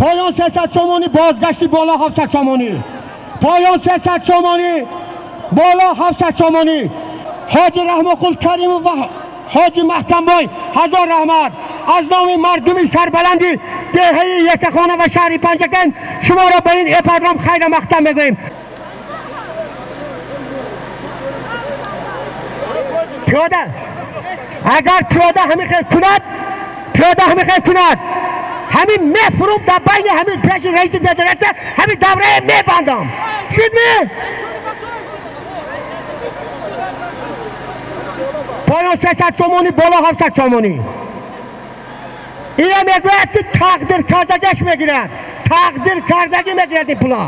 Поён 300 сомонӣ, бозгашти боло 700 сомонӣ. Поён 300 сомонӣ, боло 700 сомонӣ. Ҳоҷи Раҳмонқул Каримов ва ҳоҷи Маҳкамбой, ҳазор раҳмат. Аз номи мардуми сарбаланди деҳаи Якахона ва шаҳри Панҷакент шуморо ба ин ипподром хайра мақдам мегӯем. Пиёда агар пиёда ҳамин хел кунад, пиёда ҳамин хел кунад, ҳамин мефурум дар байни ҳамин пеши раиси федератсия, ҳамин даврае мебандам. Шудми? Поён 300 сомонӣ, боло 700 сомонӣ. Ина мегӯяд, ки тақдир кардагаш мегирад, тақдир кардагӣ мегирад ин пула.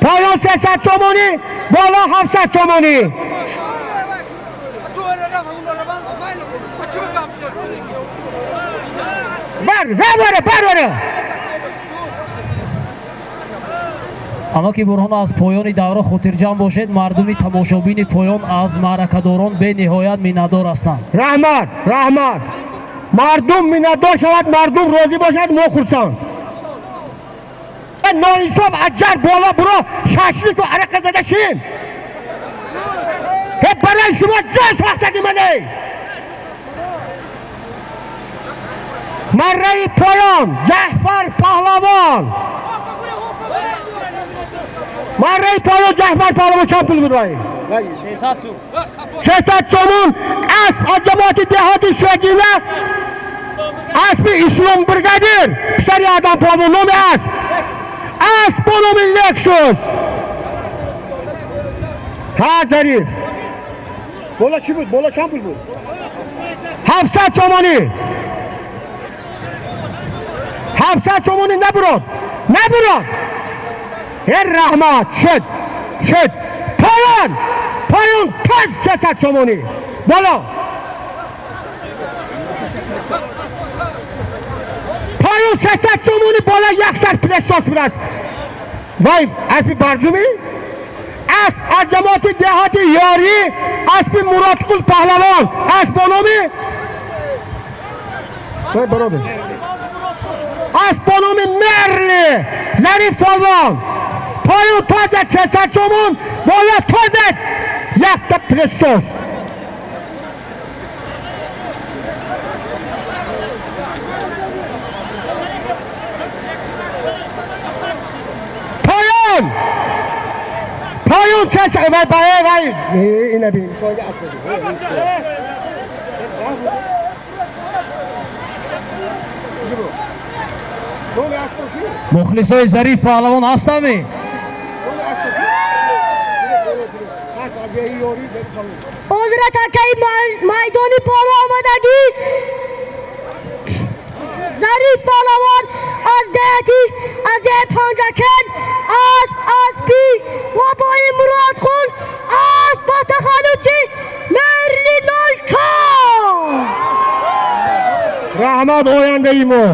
Поён 300 сомонӣ, боло 700 сомонӣ. Бар равора, барора. Амаки Бурҳон, аз поёни давра хотирҷамъ бошед, мардуми тамошобини поён аз маъракадорон бениҳоят миннатдор ҳастанд. Раҳмат, раҳмат. Мардум миннатдор шавад, мардум розӣ бошад, мо хурсанд. Ноинсоф, аҷар боло буро, шашлику арақа зада шин. Ҳе, барои шумо ҷон сохтагӣ мане. Марраи поён Ҷаъфар Паҳлавон. Марраи поён Ҷаъфар Паҳлавон чанд пул буд вай? 300 сум. 300 сомон. Асп аз ҷамоати деҳоти Суягина, аспи Ислом бригадир, писари Адам Паҳлавон, номи асп. Асп бо номи Лексус. Ҳа, Зариф. Боло чӣ буд? Боло чанд пул буд? 700 сомонӣ. 700 сомонӣ набурод. Набурод. Э, раҳмат, шуд. Шуд. Поён. Поён тоз 300 сомонӣ. Боло. Поён 300 сомонӣ, боло як сар пылесос будааст. Вай, аспи барзумӣ? Асп аз ҷамоати деҳоти Ёрӣ, аспи Муродқул Паҳлавон, асп бо номи Вай, бародар. Асп бо номи Мерли, Зариф Полвон. Поён тоза 300 сомон, боло тоза якта пылесос. Поён! Поён 300, вай, вай, вай. Ина бин. Мухлисои Зариф Паҳлавон ҳастами? Ҳозира такаи майдони боло омадагӣ Зариф Паҳлавон аз деҳати, аз деҳи Панҷакент, аз аспи бобои Муродқул, асп бо тахаллуси Мерли 04. Раҳмат, ояндаи мо,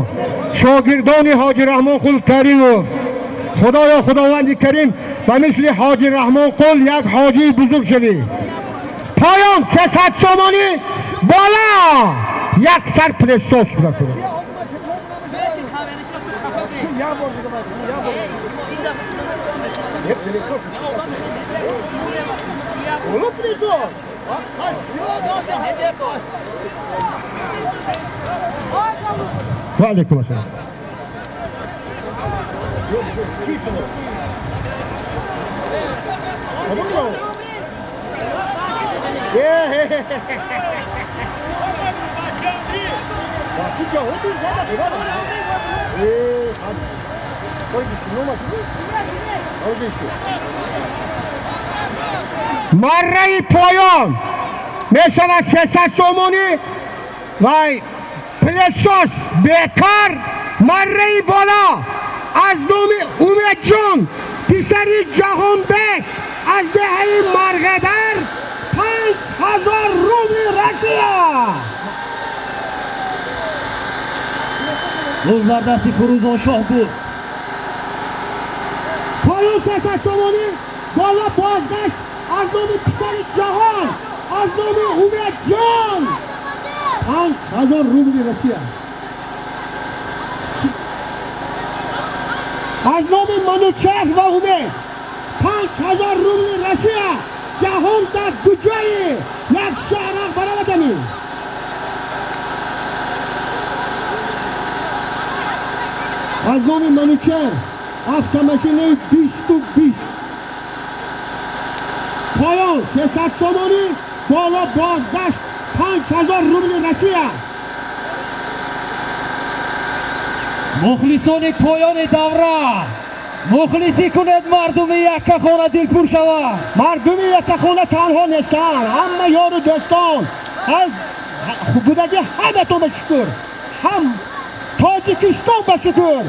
шогирдони ҳоҷи Раҳмонқул Каримов. Худоё, Худованди Карим, ба мисли ҳоҷи Раҳмонқул як ҳоҷии бузург шавӣ. Поён 300 сомонӣ, боло як сар пылесос буда. Ва алейкум ассалом. Марраи поён мешавад 300 сомонӣ, вай пылесос бекор. Марраи боло аз номи Умедҷон, писари Ҷаҳонбек, аз деҳаи Марғадар, 5000 рубли Россия. Боз дар дасти Фурӯзоншоҳ буд. Поён 300 сомонӣ, боло бозгашт аз номи писари Ҷаҳон, аз номи Умедҷон, 5000 рубли Россия. Аз номи Манучеҳр ва Умед 5000 рубли Россия. Ҷаҳон дар куҷои як шаҳрак баровардани. Аз номи Манучеҳр автомашинаи 2020. Поён 300 сомонӣ, боло бозгашт 5000 рубли Россия. Мухлисони поёни давра, мухлисӣ кунед, мардуми Яккахона дилпур шавад. Мардуми Яккахона танҳо нестанд, ҳама ёру дӯстон аз будаги ҳаматон ба шукр, ҳам Тоҷикистон ба шукр.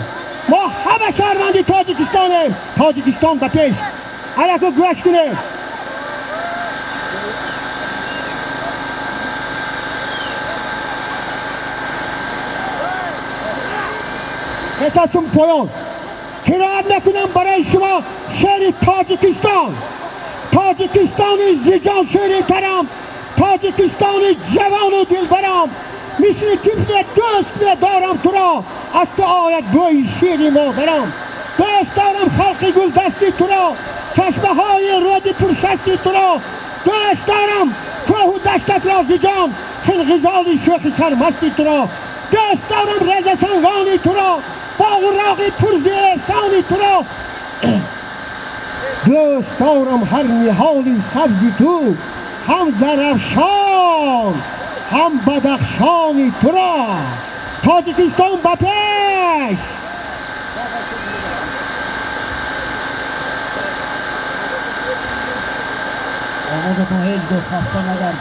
Мо ҳама шаҳрванди Тоҷикистонем. Тоҷикистон ба пеш. Аляко гӯш кунед. Эсасум поён. Қироат мекунам барои шумо шеъри Тоҷикистон. Тоҷикистони зиҷон ширинтарам, Тоҷикистони ҷавону дилбарам. Мисли тифле дӯст медорам туро, аз ту ояд бӯи шири модарам. Дӯст дорам халқи гулдасти туро, чашмаҳои рӯди пуршасти туро. Дӯст дорам кӯҳу даштатро зиҷон, хилғизоли шӯхи сармасти туро. Дӯст дорам резасангони туро, боғу роғи пурзи эҳсони туро. Дӯст дорам ҳар ниҳоли сабзи ту, ҳам Зарафшон ҳам Бадахшони туро. Тоҷикистон ба пеш. Овозатон ҳеҷ гоҳ хаста нагардад.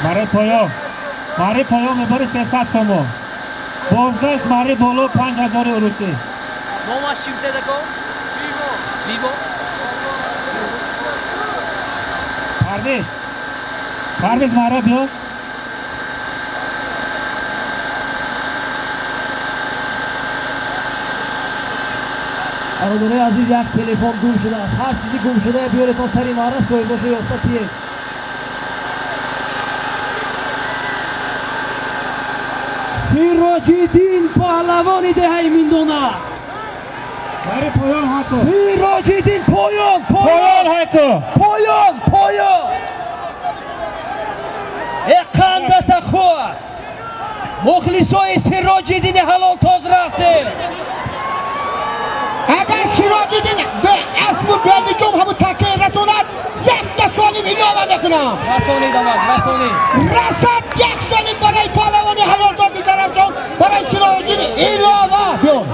Барои поён, барои поён мебори 300 сомон. Бозгашт барои боло 5000 русӣ. Номаш чӣ бутедако? Виво. Парвиз. Парвиз мара биё. Бародарои азиз, як телефон гум шудааст. Ҳар чизи гумшуда биёретон сари маъра, соҳибоша ёфта тиед. Сироҷиддин паҳлавони деҳаи Миндона. Барои поён ҳатто. Сироҷиддин поён, поён ҳатто. Поён, поён. Э қандата хӯр. Мухлисои Сироҷиддини ҳалолтоз рафтем. Агар Сироҷиддин ба асбу белиҷум ҳамун такия расонад, якта солим илова мекунам. Расонид амак, расонид. Расад як солим барои паҳлавони ҳалолзоди Зарафшон, барои Сироҷиддин илова. Биёр.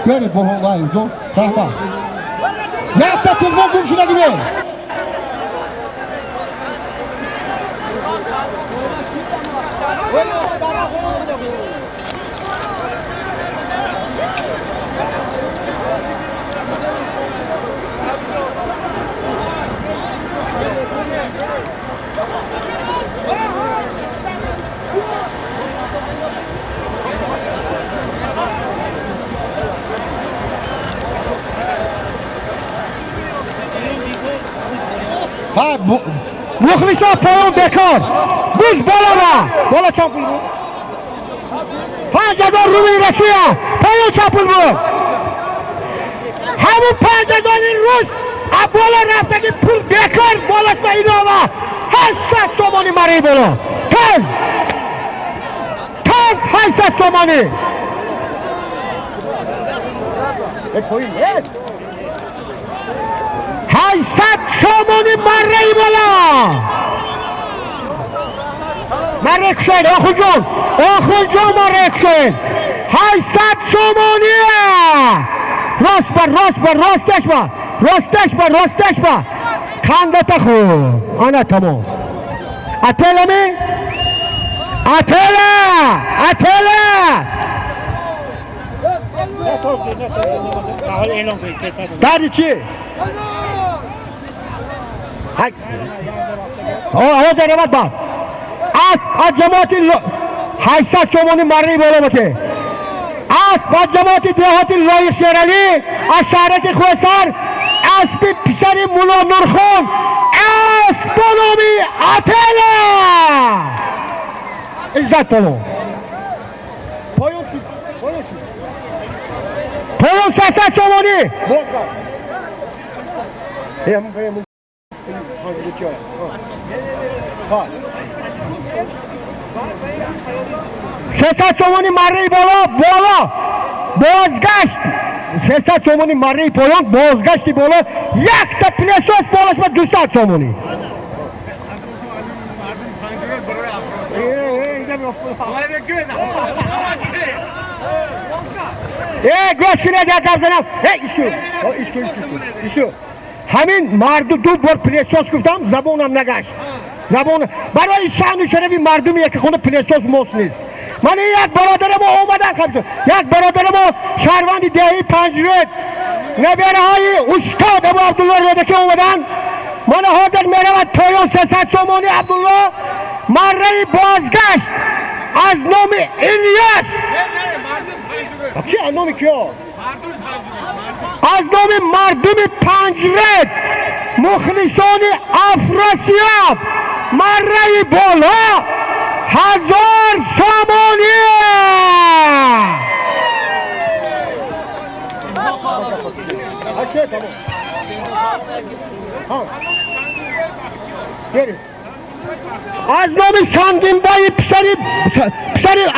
Биёред Бурҳон Ваҳидҷон, раҳмат. Якта телефон гум шуда гиред. Мухлисо поён бекор. Буз болава. Бола чанд пул буд? 5000 рубли Россия. Поён чанд пул буд? Ҳамун 5000 рус аз боло рафтаги пул бекор, болаш ба илова 800 сомонӣ мари боло. Тез. Тез 800 сомонӣ. 800 сомонӣ марраи боло. Марраи кушоед, Охунҷон. Охунҷон марраи кушоед. 800 сомонӣ. Рост ба, рост ба, росташ ба. Росташ ба, росташ ба. Қандата хӯр. Ана тамом. Ателами? Атела! Атела! Дари чӣ? Ҳозир равад бад. Аз ҷамоати 800 сомонӣ марраи боло боше. Асп аз ҷамоати деҳоти Лоиқ Шералӣ аз шаҳраки Хӯсар, аспи писари Мулло Нурхон, асп бо номи Атела. Иззат боло. Поён 600 сомонӣ. 600 сомонӣ марраи боло, боло бозгашт. 600 сомонӣ марраи поён, бозгашти боло якта пылесос болаш ба 200 сомонӣ. Гӯш кунед, як гап занам. Ису, ису, ису. Ҳамин марду ду бор пылесос гуфтам, забонам нагашт. Забон барои шаъну шарафи мардуми яке хона пылесос мос нест. Ман як бародарамо омадан хаб, як бародарамо шаҳрванди деҳаи Панҷрӯд, набераҳои устод Абу Абдулло Рӯдакӣ омадан. Мана ҳозир меравад поён 300 сомонӣ Абдулло, марраи бозгашт аз номи Илёс. Ки аз номи киё? Аз номи мардуми Панҷрӯд, мухлисони Афросиёб, марраи боло 1000 сомонӣ. Аз номи Сангинбои писари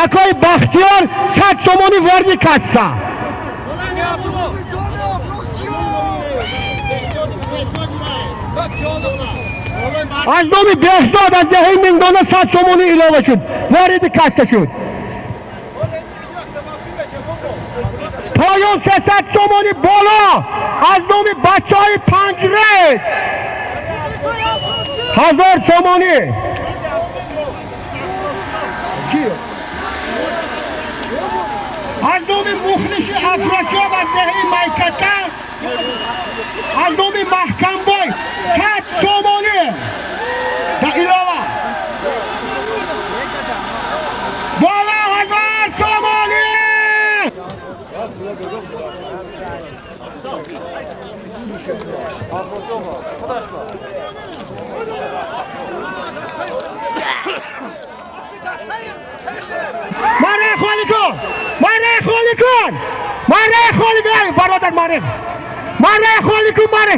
акои Бахтиёр 100 сомонӣ ворди касса. Аз номи Беҳзод аз деҳаи Мингдона 100 сомонӣ илова шуд, вориди касса шуд. Поён 300 сомонӣ, боло аз номи бачаҳои Панҷрӯд 1000 сомонӣ. Аз номи мухлиси Афросиёб аз деҳаи Майката, аз номи Маҳкамбой 100 сомонӣ да илова. Боло 1000 сомонӣ. Маре холӣ кун, маре холӣ кун, маре холӣ кун, бародар, маре, маре холӣ кун, маре.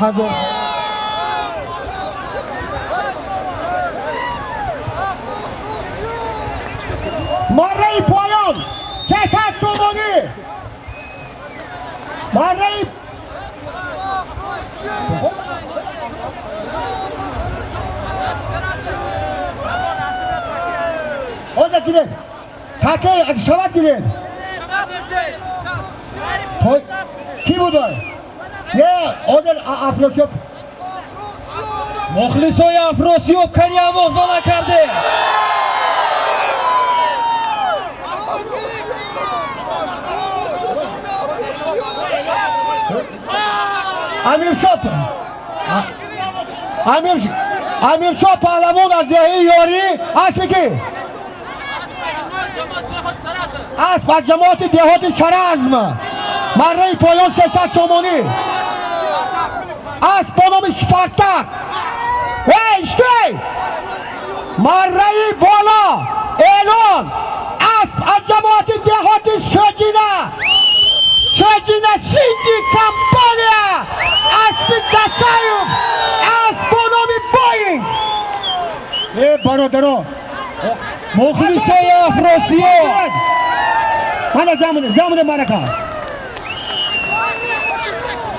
Ҳазор. Марраи поён 600 сомонӣ. Марраи ҳозир гиред. Таке шавад гиред. Ки буд? Не, ҳозир Афросиёб. Мухлисои Афросиёб кани овоз бала карде. Амиршоҳ, Амиршоҳ паҳлавон аз деҳаи Ёрӣ, аспи ки? Асп аз ҷамоати деҳоти Саразм. Марраи поён 300 сомонӣ. Асп бо номи Спартак. Эй, стой! Марраи боло эълон. Асп аз ҷамоати деҳоти Шоҷина. Шоҷина Сити компания. Аспи Дасаев. Асп бо номи Боинг. Э, бародаро, мухлисои Афросиёб. Мана замоне, замоне марака.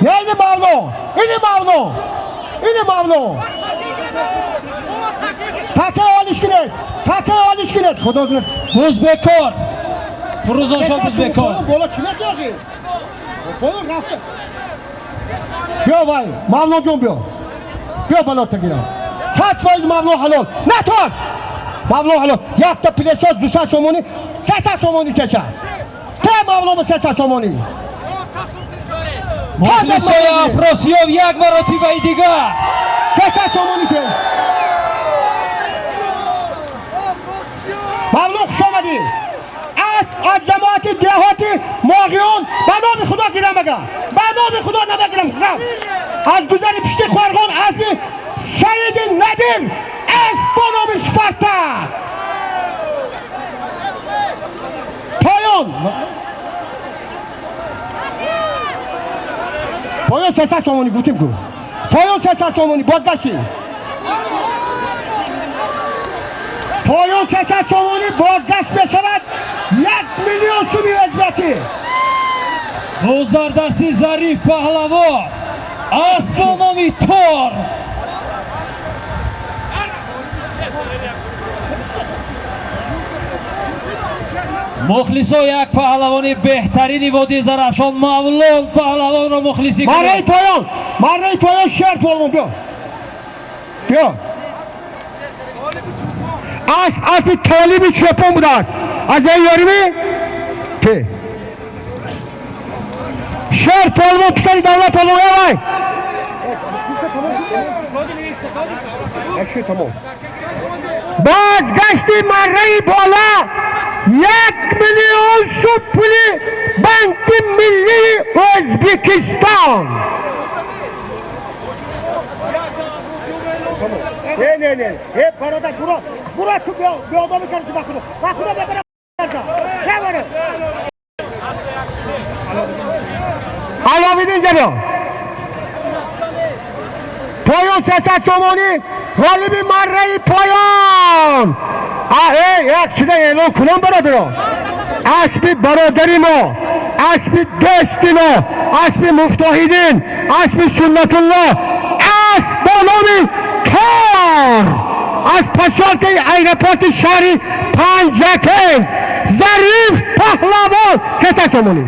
Ини Мавло, ини Мавло, ини Мавло. Таке олиш кунед, таке олиш кунед. Худо кунад. Бузбекор. Фурӯзоншоҳ Бузбекор. Боло чӣ мекунӣ? Боло рафта. Биё вай, Мавло ҷон биё. Биё бало тагира. 100% Мавло ҳалол. Натарс. Мавло ҳалол. Якта пылесос 200 сомонӣ, 300 сомонӣ кеша. Те Мавло 300 сомонӣ. Мухлисои Афросиёб як маротибаи дигар. 300 сомонӣ ке. Мавло хуш омадӣ. Аз ҷамоати деҳоти Моғиён ба номи Худо гирам ага. Ба номи Худо намегирам. Аз гузари пишти Қорғон аспи Саиди Надим, асп бо номи Спартак. Поён, поён 300 сомонӣ гуфтем ку. Поён 300 сомонӣ бозгашти, поён 300 сомонӣ бозгашт мешавад 1 миллион суми ӯзбекӣ. Боз дар дасти Зариф Паҳлавон асп бо номи Тор. Мухлисо, як паҳлавони беҳтарини водии Зарафшон, Мавлон Паҳлавонро мухлисӣ. Марраи поён, марраи поён, Шер Полвон, биё, биё. Асп, аспи Толиби Чӯпон будааст аз ёрими ки Шер Полвон, писари Давлат Полвон. Эвай, тамом. Бозгашти марраи бола 1 миллион сум пули Банки Миллии Ӯзбекистон. Не, не, не, э, бародар, буро, буро, ту беодоми кардӣ. Ба худо, ба худо, бебара. Не, Аловиддин, ҷабиё. Поён 300 сомонӣ, ғолиби марраи поён. Як чиза эълон кунам, бародаро. Аспи бародари мо, аспи дӯсти мо, аспи Муфтоҳиддин, аспи Суннатулло, асп бо номи Тор аз посёлкаи аэропорти шаҳри Панҷакент, Зариф Паҳлавон, 300 сомонӣ.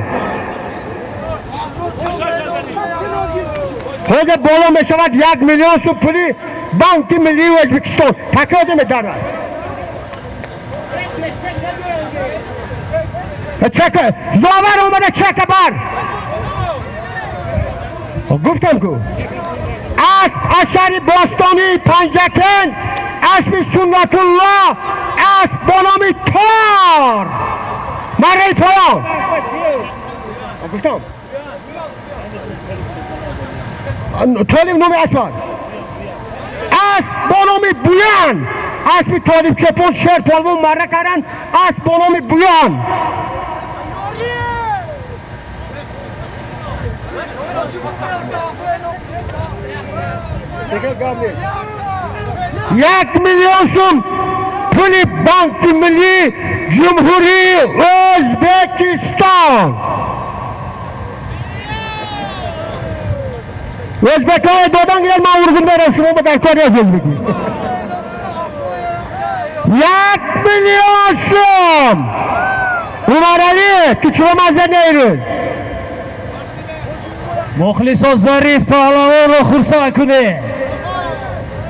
Ҳозир боло мешавад 1 миллион сум пули Банки Миллии Ӯзбекистон. Такрор медарад. Чака зовар омада, чака бар. Гуфтам ку, асп аз шаҳри бостонии Панҷакент, аспи Суннатулло, асп бо номи Тор, марраи поён. Гуфтам, Толиб номи аспад, асп бо номи Буян, аспи Толиб Чопон, Шер Полвон марра карданд, асп бо номи Буян. 1 миллион сум пули Банки Миллии Ҷумҳурии Ӯзбекистон. Ӯзбекҳое додан гирад, ман ургун дорам, шумо ба дар кор нест ӯзбекӣ. 1 миллион сум. Умаралӣ, ту чиро мазза наирӯз? Мухлисо, Зариф Паҳлавонро хурсанд кунед.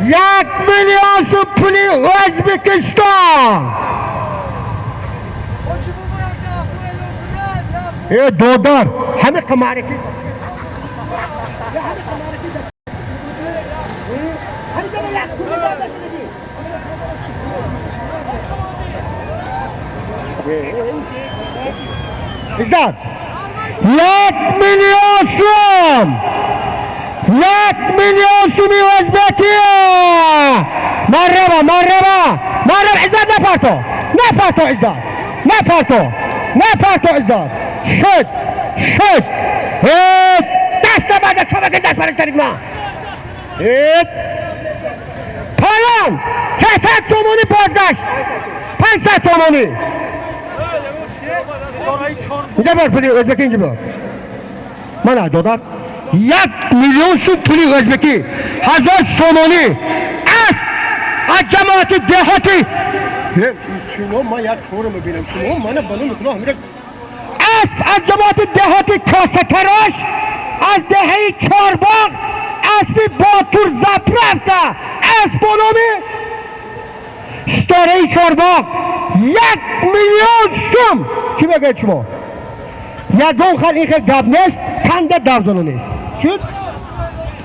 1 миллион сум пули Ӯзбекистон. Э, додар, ҳами қамарики. Иззат, 1 миллион сум, 1 миллион суми ӯзбекӣ. Марраба, марраба, марраба. Иззат, напарто, напарто, Иззат, напарто, напарто, Иззат. Шуд, шуд. Даста бада чобаки, даст баристарид ма. Поён 300 сомонӣ, бозгашт 500 сомонӣ. Инҷа бор, пули ӯзбекӣ инҷа бор. Мана, додар, 1 миллион сум пули ӯзбекӣ, 1000 сомонӣ. Асп аз ҷамоати деҳоти шумо, ман як чора мебинам, шумо мана ба номи Худо ҳамира. Асп аз ҷамоати деҳоти Косатарош, аз деҳаи Чорбоғ, аспи Ботур заправка, асп бо номи Ситораи Чорбоғ, 1 миллион сум. Чӣ мегӯед шумо? Ягон хел ин хел гап нест, танда давзано нест. Шуд,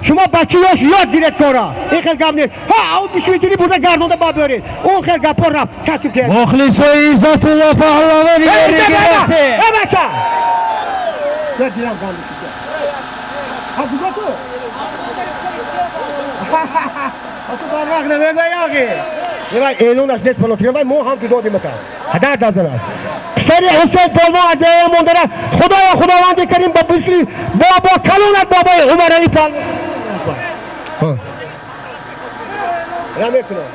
шумо бачи ёш ёд гиред кора. Ин хел гап нест. Ҳа, ау бишвидини бурда гардонда ба биёред. Он хел гапҳо рафт. Чачу. Мухлисои, Иззатулло Паҳлавони ёрӣ гирифте. Бача, дилам ганд. Ҳа, куҷо ту? Ту барвақт намегӯяй, ағи. Эвай, эълонаш нест, фалон. Вай, мо ҳам ту додим ака. Ҳадар дазан аст. Писари Ҳусейн полвон аз деҳаи Мондара. Худоё, Худованди Карим ба мисли бобо калонат, бобои Умарали палвон намекунам.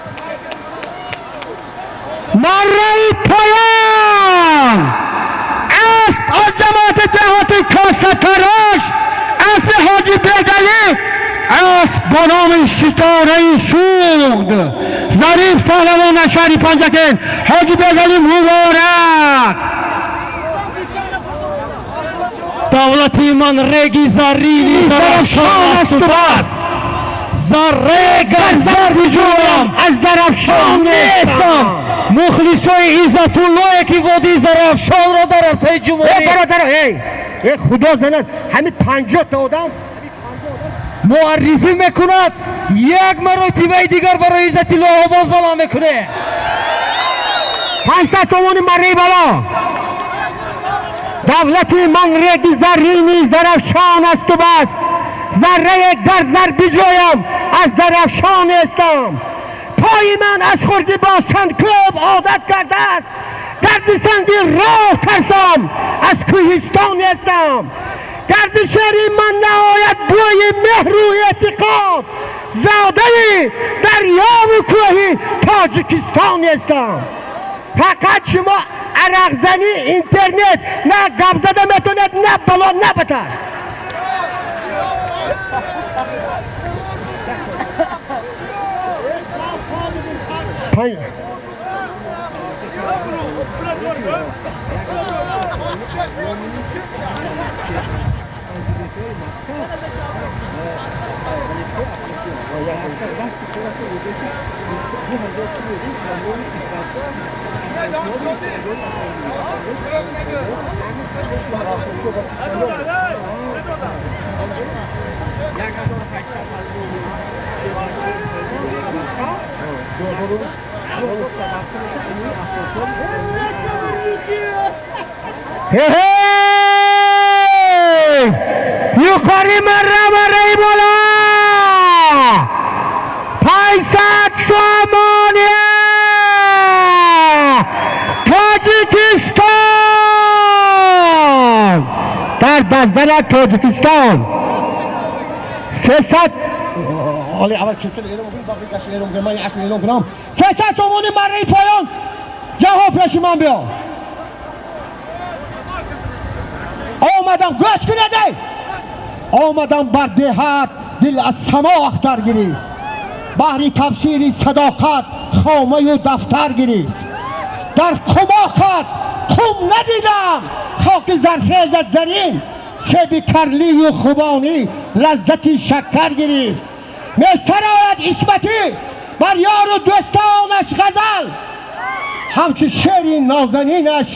Марраи поён, асп аз ҷамоати деҳоти Косатарош, аспи Ҳоҷи Бегалӣ, асп бо номи Ситораи Суғд, Зариф паҳлавон аз шаҳри Панҷакент. Ҳоҷи Бегалӣ, муборак! Давлати ман реги заррини Зарафшон асту бас, зарре гар зар биҷӯям, аз Зарафшон нестам. Мухлисои Иззатуллое, ки водии Зарафшонро дар арсаи ҷумҳурӣ Бародар, эй э, худо занад, ҳамин 50 та одам муаррифӣ мекунад. Як маротибаи дигар барои Иззатулло овоз баланд мекунем. 500 сомони марраи бало. Давлати ман реги заррини Зарафшон асту бас, заррае гар зар биҷӯям, аз Зарафшон нестам. Пои ман аз хурдӣ бо сангкӯб одат кардааст, гарди санги роҳ тарсам, аз кӯҳистон нестам. Гарди шеъри ман наояд бӯи меҳру эътиқод, зодаи дарёву кӯҳи Тоҷикистон нестам. Фақат шумо арақзанӣ, интернет на гап зада метавонед, на бало, на батар. Hey! Yuqori marra, marrai bola! 500 сомони, Тоҷикистон! Дар баздана Тоҷикистон! 300. Оли аввал чиста эълон кунем, боқӣ гашт эълон кунем, ман асл эълон кунам. 300 сомони марраи поён. Ҷаҳо, пеши ман биё. Омадам, гӯш кунед, эй! Омадам бар деҳат, дил аз само ахтар гирифт. Баҳри тафсири садоқат хомаю дафтар гирифт. Дар қумоқат қум надидам, хоки зархезат зарин, себи карлию хубонӣ лаззати шаккар гирифт. Месарояд Исматӣ бар ёру дӯстонаш ғазал, ҳамчу шеъри нозанинаш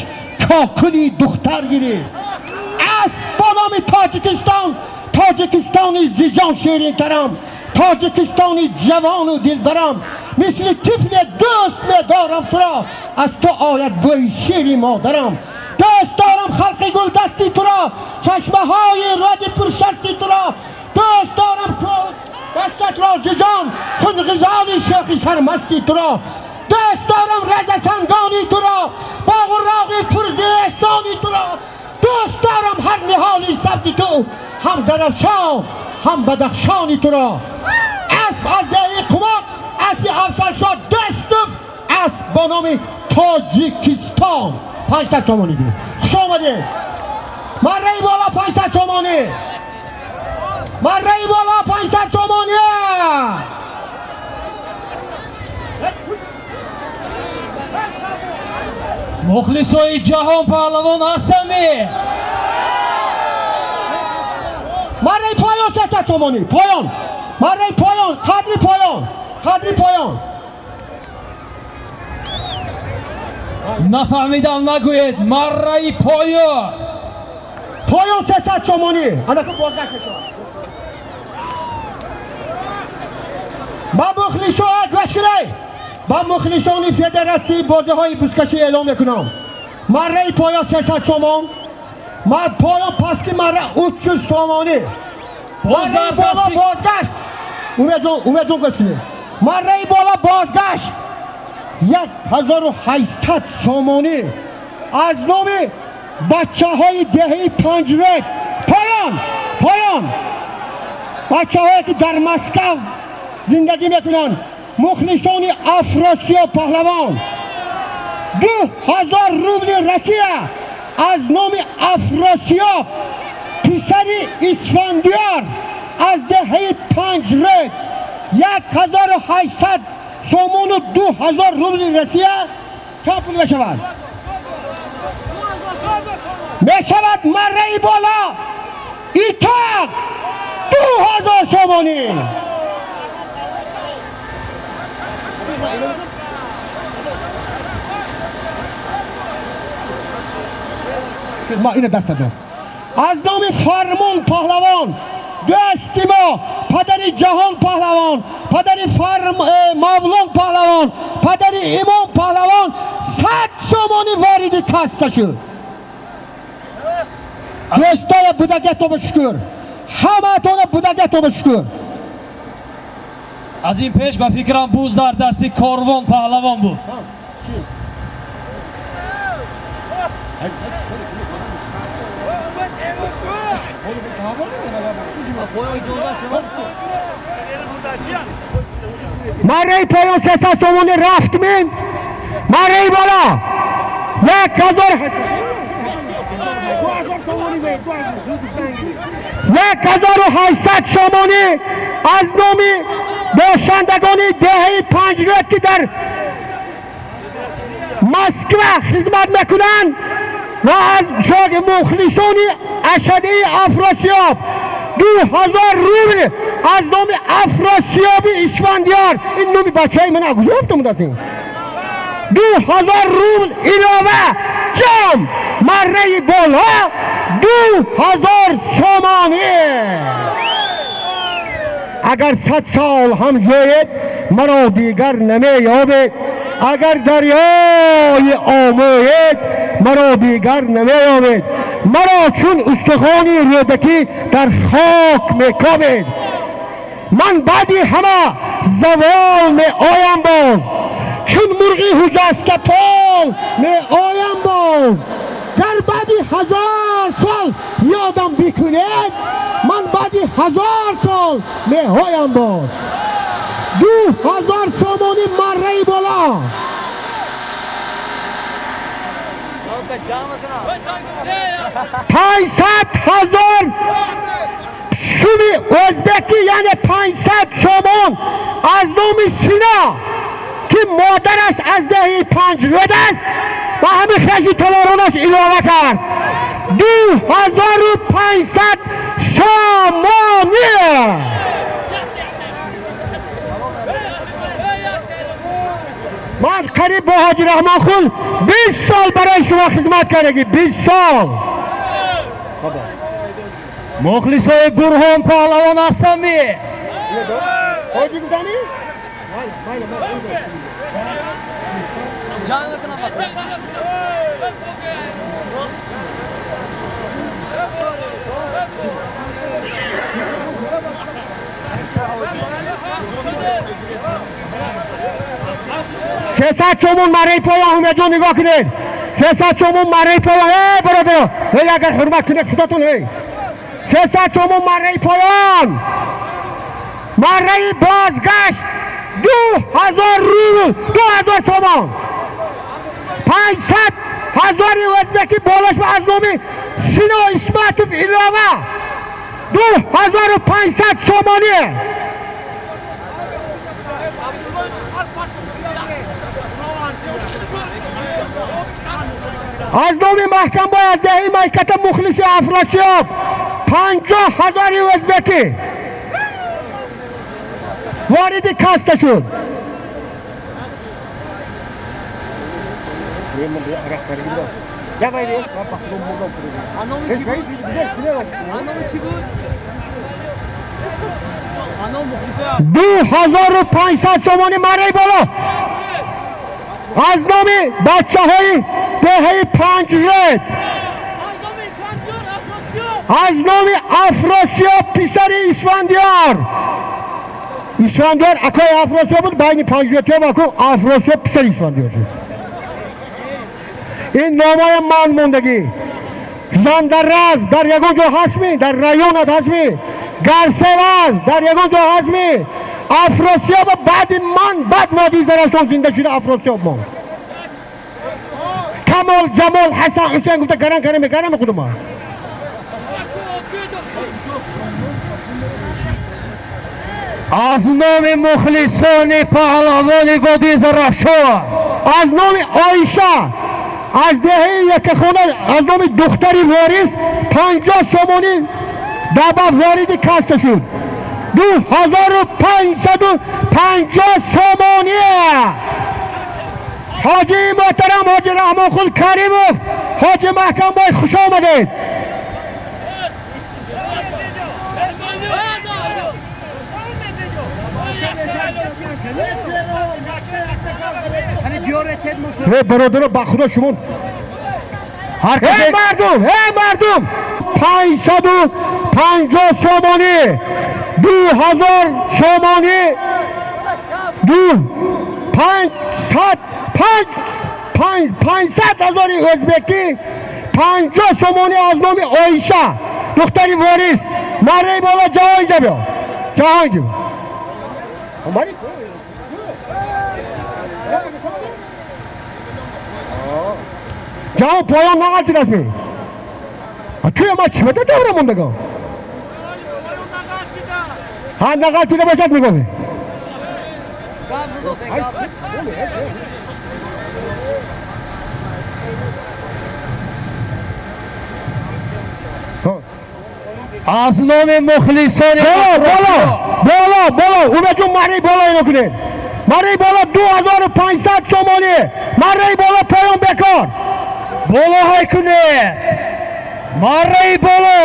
кокули духтар гирифт. Асп бо номи Тоҷикистон, Тоҷикистони зиҷон ширинтарам, Тоҷикистони ҷавону дилбарам, мисли тифле дӯст медорам туро, аз ту ояд бӯи шири модарам. Дӯст дорам халқи гулдасти туро, чашмаҳои роди пуршасти туро. Дӯст дорам дастатро зиҷон чун ғизоли шӯхи сармасти туро. Дӯст дорам разасангони туро, боғу роғи пурзи эҳсони туро. Дӯст дорам ҳар ниҳоли сабзи ту, ҳам Зарафшон, ҳам Бадахшони туро. Асп аз деҳи Қумоқ, аспи Афзалшоҳ Дастов, асп бо номи Тоҷикистон, 500 сомонӣ гирифт. Хуш омадед! Марраи боло 500 сомонӣ, марраи боло 500 сомонӣ. Мухлисои Ҷаҳон паҳлавон ҳастами? Марраи поён 300 сомонӣ, поён, марраи поён, қадри поён, қадри поён. Нафаҳмидам нагӯед. Марраи поён. Поён 300 сомонӣ. Анаку бозгашт мешавад. Ба мухлисо, гӯш кунед, ба мухлисони федератсияи бозиҳои бузкашӣ эълон мекунам: марраи поён 300 сомон, поён пастки марра 300 сомонӣ. Боз дар боло дасти бозгашт. Умедҷон, Умедҷон, гӯш кунед: марраи боло бозгашт 1800 сомонӣ. Аз номи бачаҳои деҳаи Панҷрӯд, поён, поён, бачаҳое ки дар Москав зиндагӣ мекунанд, мухлисони Афросиёб паҳлавон, 2000 рубли Россия аз номи Афросиёб писари Исфандиёр аз деҳаи Панҷрӯд, 1800 сомону 2000 рубли Россия. Чанд пул мешавад? Мешавад марраи боло итоқ 2000 сомонӣ. Ма ина даста дор. Аз номи Фармон паҳлавон, дӯсти мо, падари Ҷаҳон паҳлавон, падари Мавлон паҳлавон, падари Имом паҳлавон, 100 сомонӣ вориди касса шуд. Дӯстоя, будагиатонба шукр, ҳамаатона будагиатонба шукр. Аз ин пеш, ба фикрам, буз дар дасти Корвон паҳлавон буд. Марраи поён 300 сомонӣ рафт. Мин марраи боло 1800 сомонӣ аз номи бошандагони деҳаи Панҷрӯд, ки дар Москва хизмат мекунанд, ва аз шоги мухлисони ашадии Афросиёб, 2000 рубл аз номи Афросиёби Исфандиёр. Ин номи бачаи ман куҷо ёфта будастин? 2000 рубл илова. Ҷом марраи боло 2000 сомонӣ. Агар 100 сол ҳам ҷӯед, маро дигар намеёбед. Агар дарёи Омӯед, маро дигар намеёбед. Маро чун устухони Рӯдакӣ дар хок мекобед. Ман баъди ҳама завол меоям боз, чун мурғи ҳуҷастапол меоям боз. Гар баъди 1000 сол ёдам бикунед, ман баъди 1000 сол меоям боз. 2000 сомонӣ марраи боло. 500 000 суми ӯзбекӣ, яъне 500 сомон, аз номи Сино, ки модараш аз деҳаи Панҷрӯд аст ва ҳамин хеши таборонаш илова кард, 2500 сомонӣ. Ман қариб бо Ҳоҷи Раҳмонқул 20 сол барои шумо хизмат кардагӣ, 20 сол. Мухлисои Бурҳон паҳлавон ҳастами? Ҳоҷи гуфтанӣ? 300 сомон марраи поён. Ҳумяҷон, нигоҳ кунед, 300 сомон марраи поён. Э, бародаро, эй, агар ҳурмат кунед худотон, эй, 300 сомон марраи поён. Марраи бозгашт 2000 рубл, 2000 сомон, 500 000 ӯзбеки болош аз номи Сино Исматов илова, 2500 сомонӣ. Аз номи Маҳкамбой аз деҳаи Майката, мухлиси Афросиёб, 50 000 ӯзбекӣ вориди касса шуд. Номи чӣ буд? Номи чӣ буд? Ном мухлисои 2500 сомонӣ марраи боло аз номи бачаҳои деҳаи Панҷрӯд, аз номи Афросиёб писари Исфандиёр. Исфандиёр акои Афросиёб буд. Байни панҷрӯдиёб аку Афросиёб писари Исфандиёр шуд. Ин номои ман мондагӣ. Зандараз дар ягон ҷо ҳастми? Дар районат ҳастми? Гарсеваз дар ягон ҷо ҳастми? Афросиёб баъди ман баъд модии Зарафшон зинда шуда Афросиёб монд. Камол, Ҷамол, Ҳасан, Ҳусейн гуфта гаран караме, гараме худума. Аз номи мухлисони паҳлавони водии Зарафшон, аз номи Оиша аз деҳаи Якахона, аз номи духтари ворис 50 сомонӣ даба вориди касса шуд. 2550 сомонӣ. Ҳоҷии муҳтарам Ҳоҷи Раҳмонқул Каримов, Ҳоҷи Маҳкамбой, хуш омадед. Эй бародаро, ба худо шумо эй мардум, эй мардум, 550 сомонӣ, 2000 сомонӣ, ду панҷсад, панҷ, панҷ, 500 ҳазори ӯзбекӣ, 50 сомонӣ аз номи Оиша духтари ворис. Марраи боло ҷаҳонҷа биё, ҷаҳонҷа. Ҷаҳон поён нағалтидастми? Туя ма чӣ бада давра мондага? Ҳа, нағалтида бошад мегӯӣ. Аз номи мухлисони боло, боло, боло, боло, Умедҷон, марраи боло ино кунед. Марраи боло 2500 сомонӣ. Марраи боло, поён бекор. Боло ҳай кунед. Марраи боло.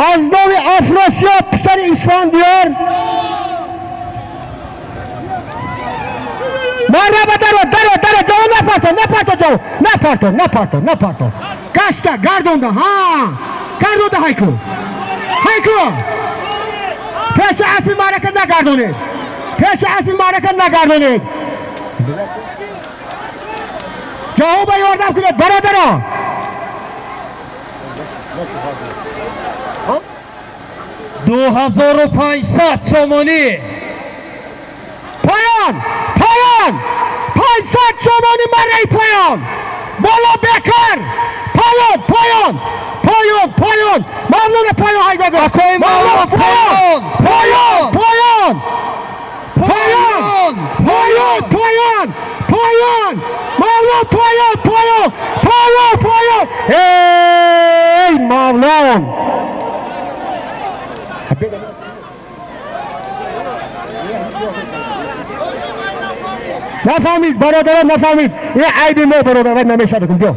Аз номи Афросиёб писари Исфандиёр. Марра ба даро, даро, даро, ҷавон напарто, напарто, ҷавон, напарто, напарто, напарто. Гашта, гардонда, ҳа. Гардонда ҳай кун. Ҳай кун. Пеши аспи маърака нагардонед. Пеши аспи маърака нагардонед. Ҷавон ба ёрдам кунед, бародарон. 2500 сомонӣ. Поён, поён, 500 сомонӣ марраи поён. Боло бекор. Поён, поён, поён, поён. Мамнуна поён ҳай гого. Акои Мавлон, поён, поён, поён, поён, поён, поён, поён. Мавлон, поён, поён, поён, поён. Эй, Мавлон. Нафаҳмид, бародарон, нафаҳмид. Ин айби мо, бародарон, намешавад. Биё.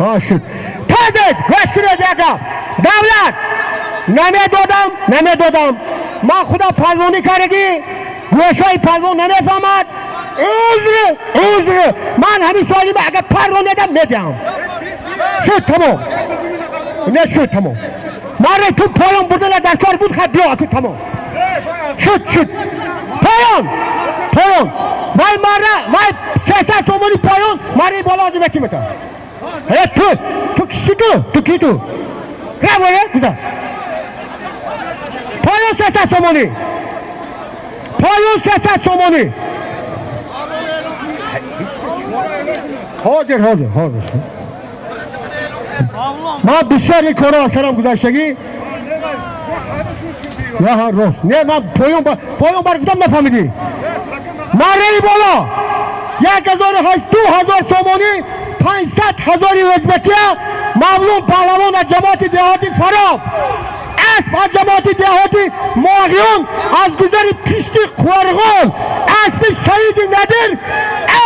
Ҳа, шуд. Тазед, гӯш кунед як гап. Давлат намедодам, намедодам. Ман худам палвонӣ кардагӣ, гӯшҳои палвон намефаҳмад. Узр, узр. Ман ҳамин соҳиба агар парро недам, медиҳам. Шуд, тамом. Не шуд, тамом. Маре ту поён бурдана дар кор буд, хаб биё, аку тамом. Шуд, шуд. Поён, поён. Вай марра, вай 300 сомонӣ поён, марраи боло аз ки мекард? Э, ту, ту кисти ту? Ту ки ту? Раво, э, куда? Поён 300 сомонӣ. Поён 300 сомонӣ. Ҳозир, ҳозир, ҳозир. Ман бисёр ин корро аз сарам гузаштагӣ. Не, ҳа, рост. Не, ман поён поён бар гуфтам, нафаҳмидӣ. Марраи боло як ҳазору ҳашт, 2000 сомонӣ, 500 ҳазори ӯзбекия. Мавлун паҳлавон аз ҷамоати деҳоти Фароб, асп аз ҷамоати деҳоти Моғиён, аз гузари пишти Қурғон, аспи Саиди Надир,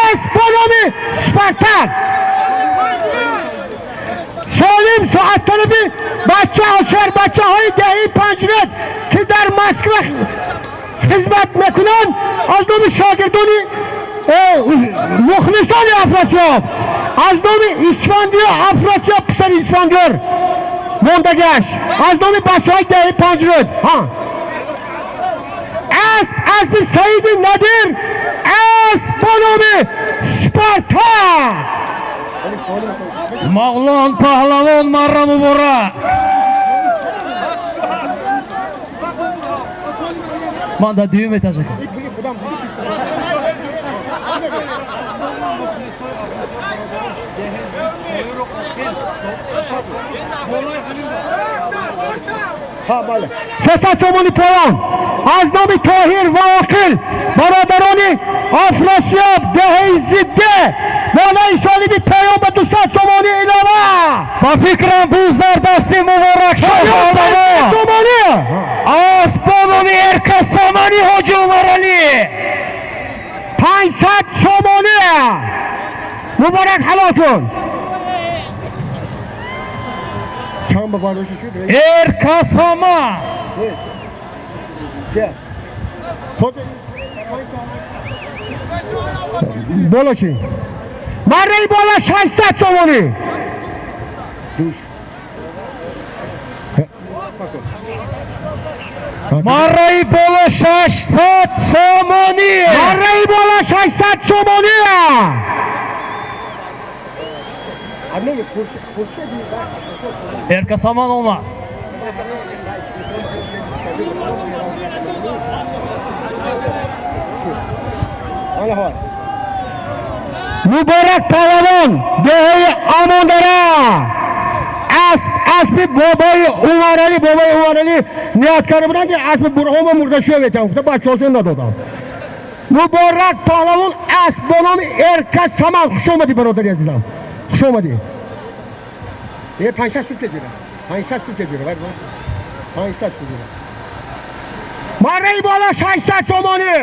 асп бо номи Спартак. Солим аз тарафи бача шербачаҳои деҳии Панҷред, ки дар Москва хизмат мекунанд, аз номи шогирдони мухлисони Афросиёб, аз номи Исфандиёр Афросиёб писари Исфандиёр мондагиаш, аз номи бачаҳои деҳии Панҷред. Ҳа, асп аспи Саиди Надир, асп бо номи Спартак. Мавлон паҳлавон марра муборак. Ман дар дуюм этажа. Сесад сомонӣ поён аз номи Тоҳир ва Оқил бародарони Афросиёб деҳаи Зидде болои соҳиби поён ба 200 сомонӣ илова. Ба фикрам буз дар дасти Муборакшоҳ паҳлавон. Сомонӣ Аз бо номи Эрка Самани Ҳоҷи Умаралӣ. 500 сомонӣ. Муборак ҳалол кун. Чанд ба бардошта шуд? Эрка Сама. Боло чӣ? Марраи бола 600 сомонӣ. Марраи боло 600 сомонӣ. Марраи бола 600 сомонӣ. Эрка Саман омад. Муборак паҳлавон деҳаи Амондара аспи бобои Умаралӣ, бобои Умаралӣ ният карда буданд ки аспи Бурҳома мурдашӯ метавон гуфта бачаҳошон надодам. Муборак паҳлавон асп бо номи Эрка Саман. Хуш омадӣ бародари азизам, хуш омадӣ. 5-6 сутка ҷира, 5-6 сутка ҷира, 5-6 сутка ҷира. Марраи бола 600 сомонӣ.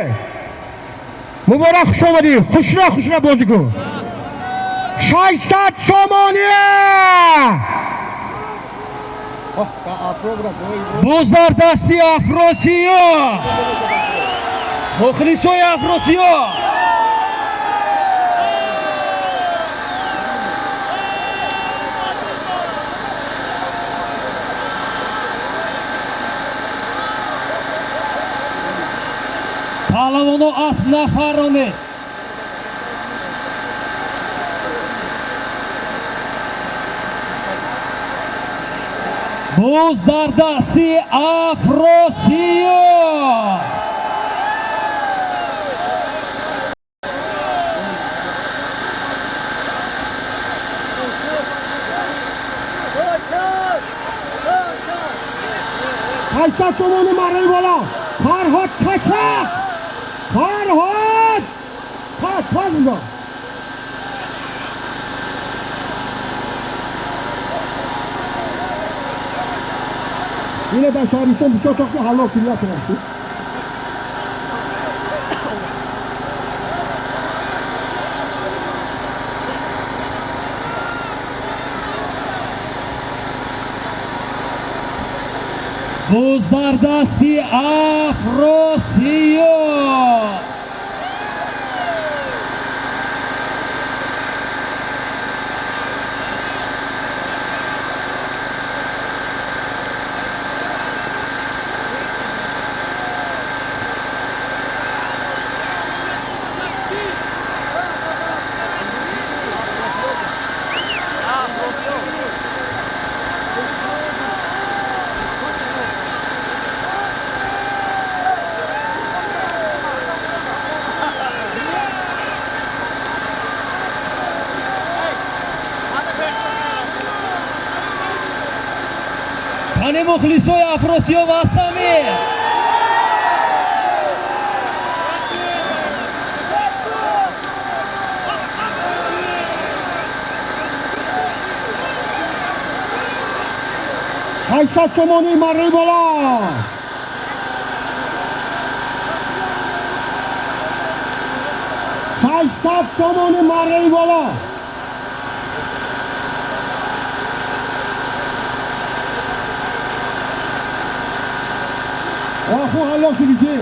Муборак, хуш омадӣ. Хушра хушра бозӣ кун. 600 сомонӣ. Буз дар дасти Афросиё. Мухлисои Афросиё. Паҳлавоно асп нафаронед. Буз дар дасти Афросиё. 800 сомонӣ марраи боло. Фарҳод Чачақ. Фарҳод. Пас пас бизор. Ине дар шаҳристон бисёр тохти ҳалок килла кунад. Буз дар дасти Афросиё. Қани мухлисои Афросиёб ҳастами? 800 сомонӣ марраи боло. 800 сомонӣ марраи боло. Оху ҳалок шудӣ ки?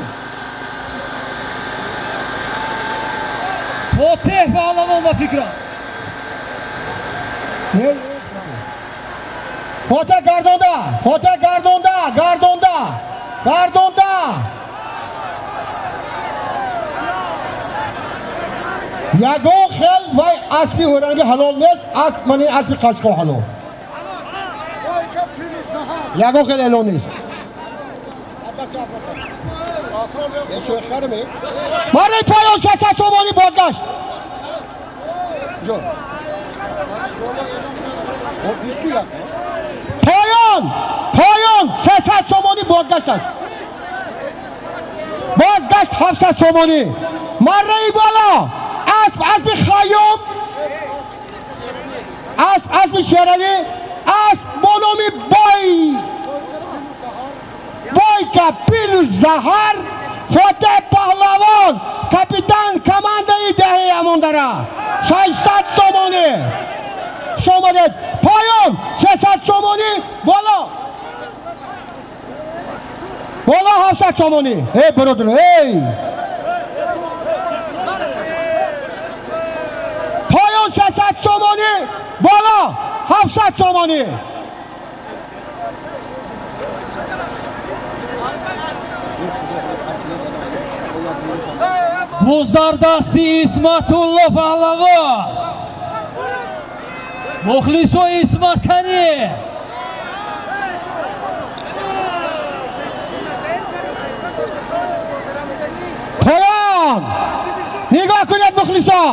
Фотеҳ паҳлавон ба фикрам. Фотеҳ гардонда, Фотеҳ гардонда, гардонда, гардонда. Ягон хел вай Аспи ҳуранги ҳалол нест, асп мани аспи қашқо ҳалол. Ягон хел эълон нест. Марраи поён 600 сомонӣ бозгашт. Поён, поён 300 сомонӣ бозгашт аст. Бозгашт 700 сомонӣ. Марраи боло асп аспи Хайём, асп аспи Шералӣ, асп бо номи Бой Бойка Пирӯззаҳар, Фотеҳ Паҳлавон, капитан командаи деҳаи Амондара, 600 сомонӣ. Хуш омадед. Поён 300 сомонӣ, боло боло 700 сомонӣ. Эй бародар, эй поён 300 сомонӣ, боло 700 сомонӣ. Боз дар дасти Исматулло Паҳлавон. Мухлисои Исмат канӣ. Поён! Нигоҳ кунед мухлисо.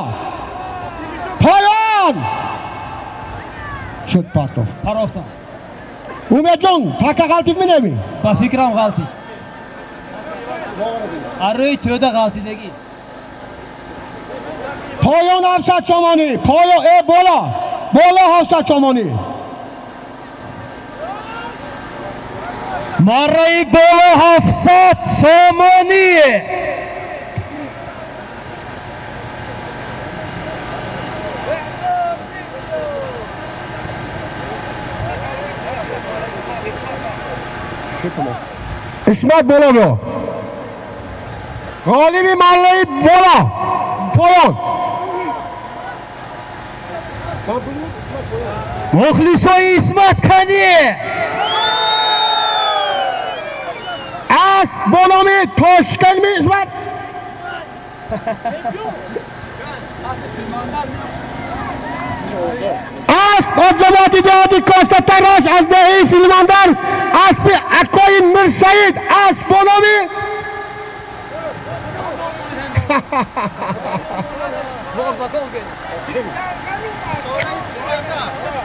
Поён! Шуд партов. Парофтам. Умедҷон, така ғалтид минеми? Ба фикрам ғалтид. Арӯи тӯда ғалтидагӣ. Поён 700 сомонӣ. Поён, э боло. Боло 700 сомонӣ. Марраи боло 700 сомонӣ. Исмат боло биё. Ғолиби марраи боло. Поён. Мухлисои Исмат канӣ. Асп бо номи Тошканми Исмат? Асп аз ҷамоати деҳоти Костатарош аз деҳаи Силмандар, аспи Акои Мирсаид, асп бо номи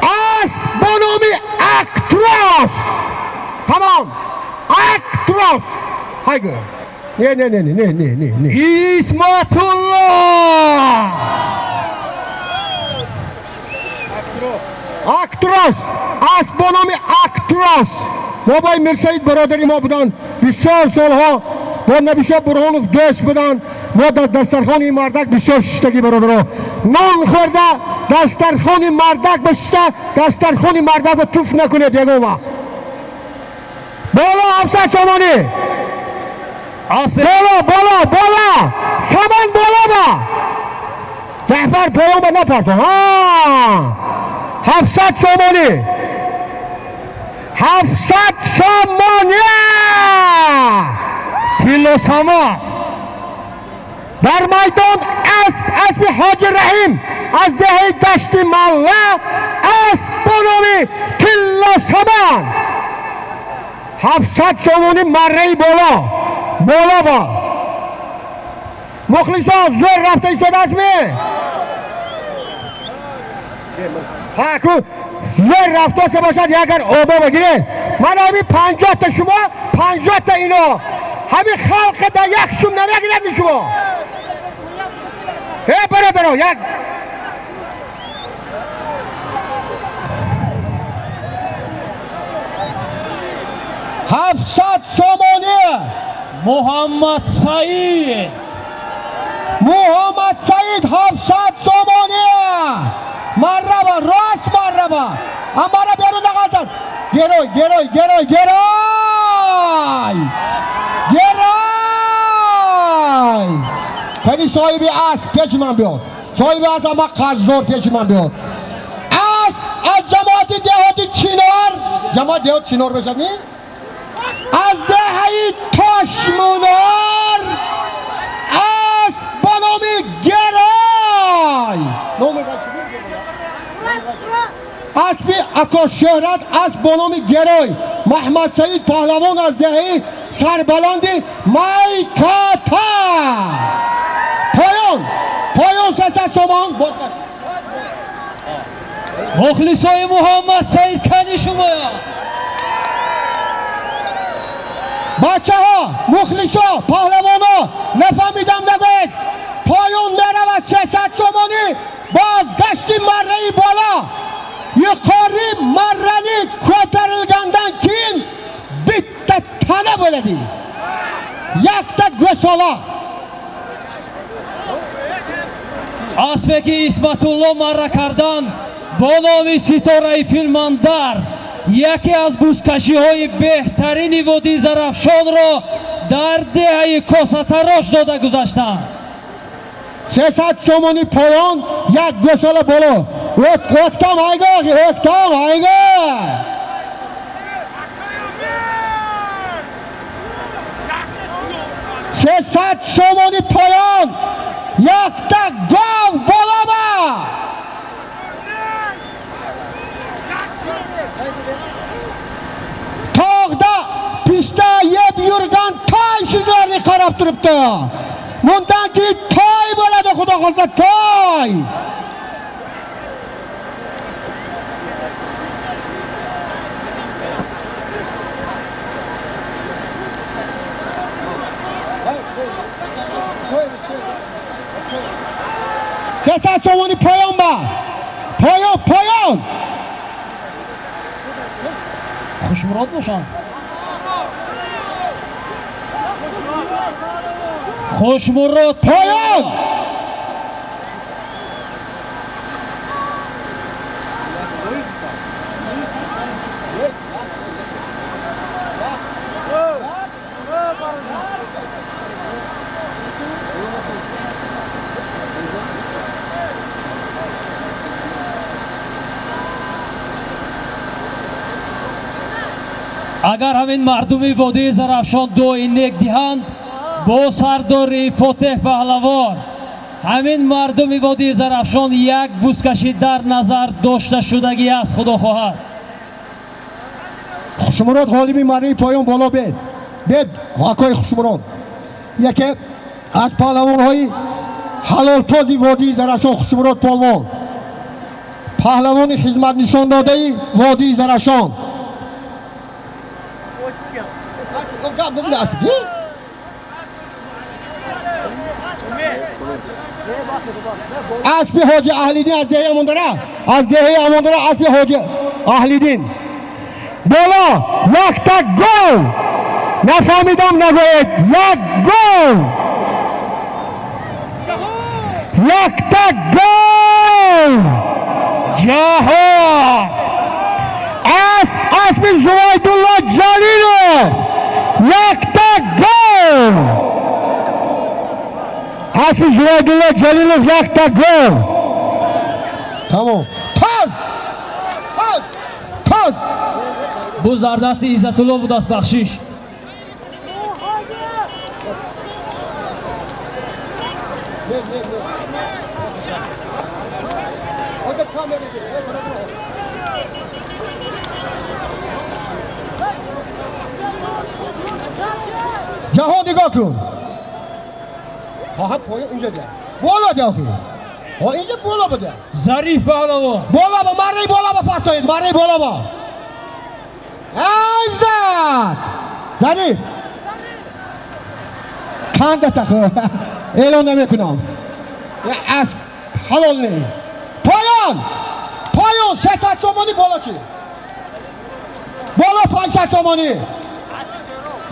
асп бо номи Актрос. Тамом, Актрос. Хайгу. Не, не, не, не, не, не, не. Исматулло. Актрос, асп бо номи Актрос. Бобои Мирсаид бародари мо буданд, бисёр солҳо бо Набишо Бурҳонов дӯст буданд. Мо дар дастархони мардак бисёр шиштагӣ бародаро, нон хӯрда дастархони мардак бишишта, дастархони мардакро туф накунед ягон вақт. Боло 700 сомонӣ. Боло, боло, боло, самон боло ба Ҷаъфар поён ба напарто. 700 сомонӣ, 700 сомонӣ. Тилло сама. Дар майдон асп аспи Ҳоҷи Раҳим аз деҳаи Дашти Малла, асп бо номи Тилло Саман, 700 сомонӣ. Марраи боло, боло ба мухлисон зӯр рафта истодаастми? Ҳа, ку зӯр рафтоса бошад, ягар обо бигиред. Ман ҳамин 50-та шумо, 50-та ино, ҳамин халқи дар як сум намегирад шумо. Э бародаро, як 700 сомонӣ. Муҳаммад Саид. Муҳаммад Саид 700 сомонӣ. Марраба, рост марраба. Амара берун нағалтад. Герой, герой, герой, герой! Герой! Кани соҳиби асп пеши ман биёд. Соҳиби асп ама қарздор пеши ман биёд. Асп аз ҷамоати деҳоти Чинор, ҷамоати деҳоти Чинор бошад ни? Аз деҳаи Тошмунор, асп ба номи Герой. Номи Ако Шӯҳрат, асп бо номи Герой, Маҳмадсаид паҳлавон аз деҳаи сарбаланди Майката. Поён, поён 300 сомон. Мухлисои Муҳаммадсаид, кани шумоя? Бачаҳо, мухлисо, паҳлавоно, нафаҳмидам нагӯед. Поён меравад 300 сомонӣ, бозгашти марраи боло. Yuqori marrani ko'tarilgandan keyin bitta tana bo'ladi, yakta go'sola. Аспе ки Исматулло марра кардан бо номи Ситораи Филмандар, яке аз бузкашиҳои беҳтарини водии Зарафшонро дар деҳаи Косатарош дода гузаштанд. 300 сомонӣ поён, як гӯсола боло. O'ttam hayg'oq, o'ttam hayg'oq. 300 сомонӣ поён, якта гов болоба. Tog'da pista yeb yurgan toy sizlarni qarab turibdi. Bundan keyin toy bo'ladi, xudo xohlasa, toy. 300 сомонӣ поён ба. Поён, поён. Хушмурод бошанд. Хушмурод. Поён. Агар ҳамин мардуми водии Зарафшон дуои нек диҳанд бо сардории Фотеҳ паҳлавон, ҳамин мардуми водии Зарафшон як бузкашӣ дар назар дошта шудагӣ аст, худо хоҳад. Хушмурод ғолиби марраи поён боло бед. Бед, акои Хушмурод. Яке аз паҳлавонҳои ҳалолтози водии Зарафшон Хушмурод полвон. Паҳлавони хизматнишондодаи водии Зарафшон. Аспи ҳоҷи Аҳлидин аз деҳаи Амондара, аз деҳаи Амондара аспи ҳоҷи Аҳлидин. Боло якта гол. Нафаҳмидам нагӯед, як гол. Якта гол. Ҷаҳон. Асп, аспи Зувайдулло Ҷалилов. Якта гол. Аспи Зувайдулло Ҷалилов якта гол. Тамом. Таз! Таз! Таз! Буз дар дасти Иззатулло будааст, бахшиш. Ҷаҳон нигоҳ кун. Хоҳад поён инҷа бия. Боло бия охи. Ҳо инҷа боло буда. Зариф паҳлавон. Боло ба марраи боло ба партоед, марраи боло ба. Айзат! Зариф. Қанда тақ. Эълон намекунам. Я асп ҳалол не. Поён! Поён 300 сомонӣ боло чӣ? Боло 500 сомонӣ.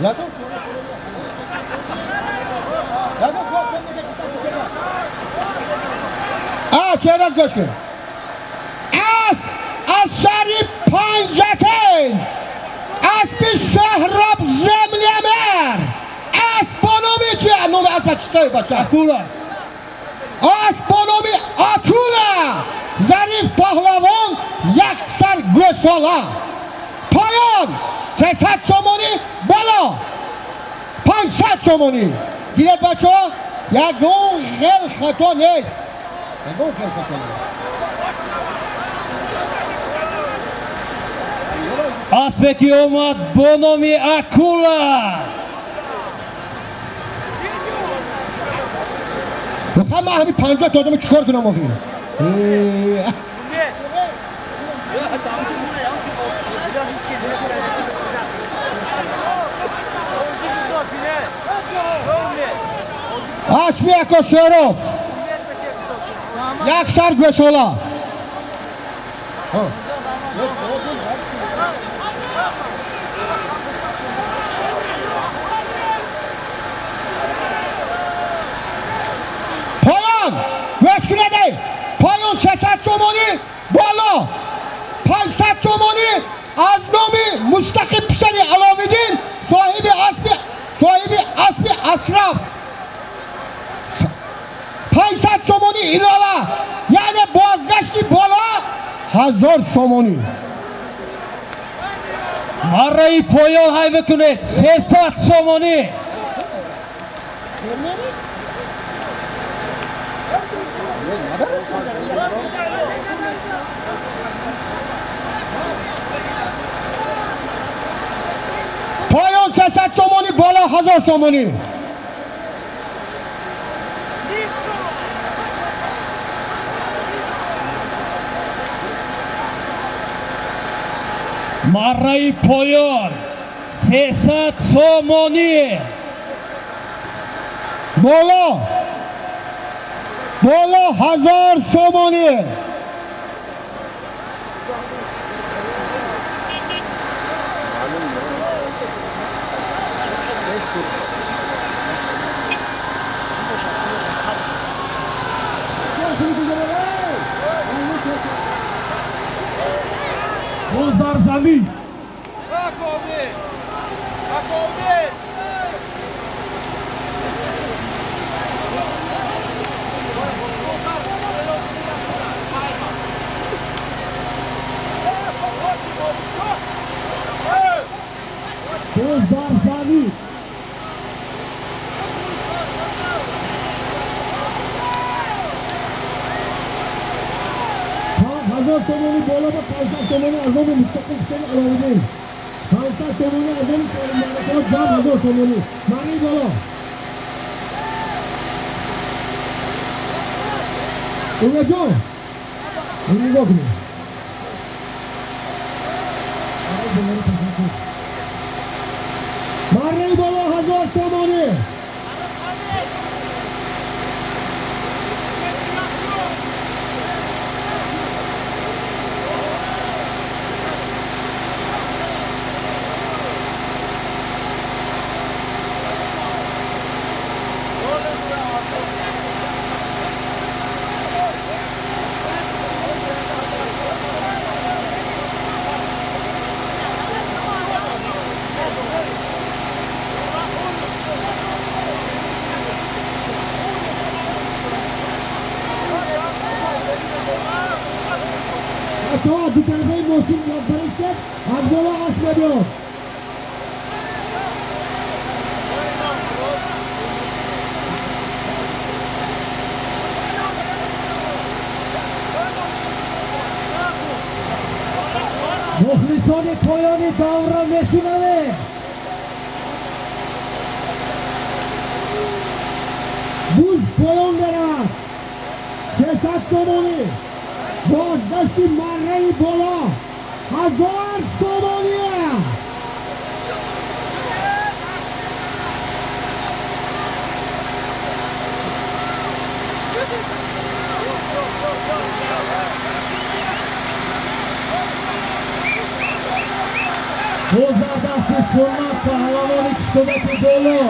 Ягон чера гӯш кун. Асп аз шаҳри Панҷакент, аспи Шаҳроб Землямер. Асп бо номи чи? Номи аспа читой бача? Акула. Асп бо номи Акула. Зариф паҳлавон як сар гӯсола. Поён 300 сомонӣ, боло 500 сомонӣ. Дидед бачаҳо, ягон хел хато нест. Ягон хел хато нест. Аспе ки омад бо номи Акула. Мехоҳам ман ҳамин 50 та одамро чикор кунам охи? Аспи ако Сӯроб, як сар гӯсола. Поён гӯш кунед, поён 300 сомонӣ, боло 500 сомонӣ аз номи Мустақим писари Аловиддин, соҳиби аспи Асраф. 500 сомонӣ илова, яъне бозгашти боло 1000 сомонӣ. Марраи поён ҳай бикунед, 300 сомонӣ. Поён 300 сомонӣ, боло 1000 сомонӣ. Марраи поён 300 сомонӣ. Боло 1000 сомонӣ. Боз дар замин. Боз дар замин. 1000 сомонӣ боло ба 500 сомонӣ аз номи Мустақим писари Аловиддин, 500 сомонӣ аз номи Солиммаракот, ҷамъ 1000 сомонӣ. Маънии боло Умедҷон, нигоҳ кунед. Марраи боло 1000 сомонӣ. Бачаҳо, дутарафаи мошин баристед, аз боло асп мебиёд. Мухлисони поёни давра мешунавед. Буз поён меравад, 300 сомонӣ. Бозгашти марраи боло 1000 сомонӣ. Боз дар дасти Суннат паҳлавони киштобати боло,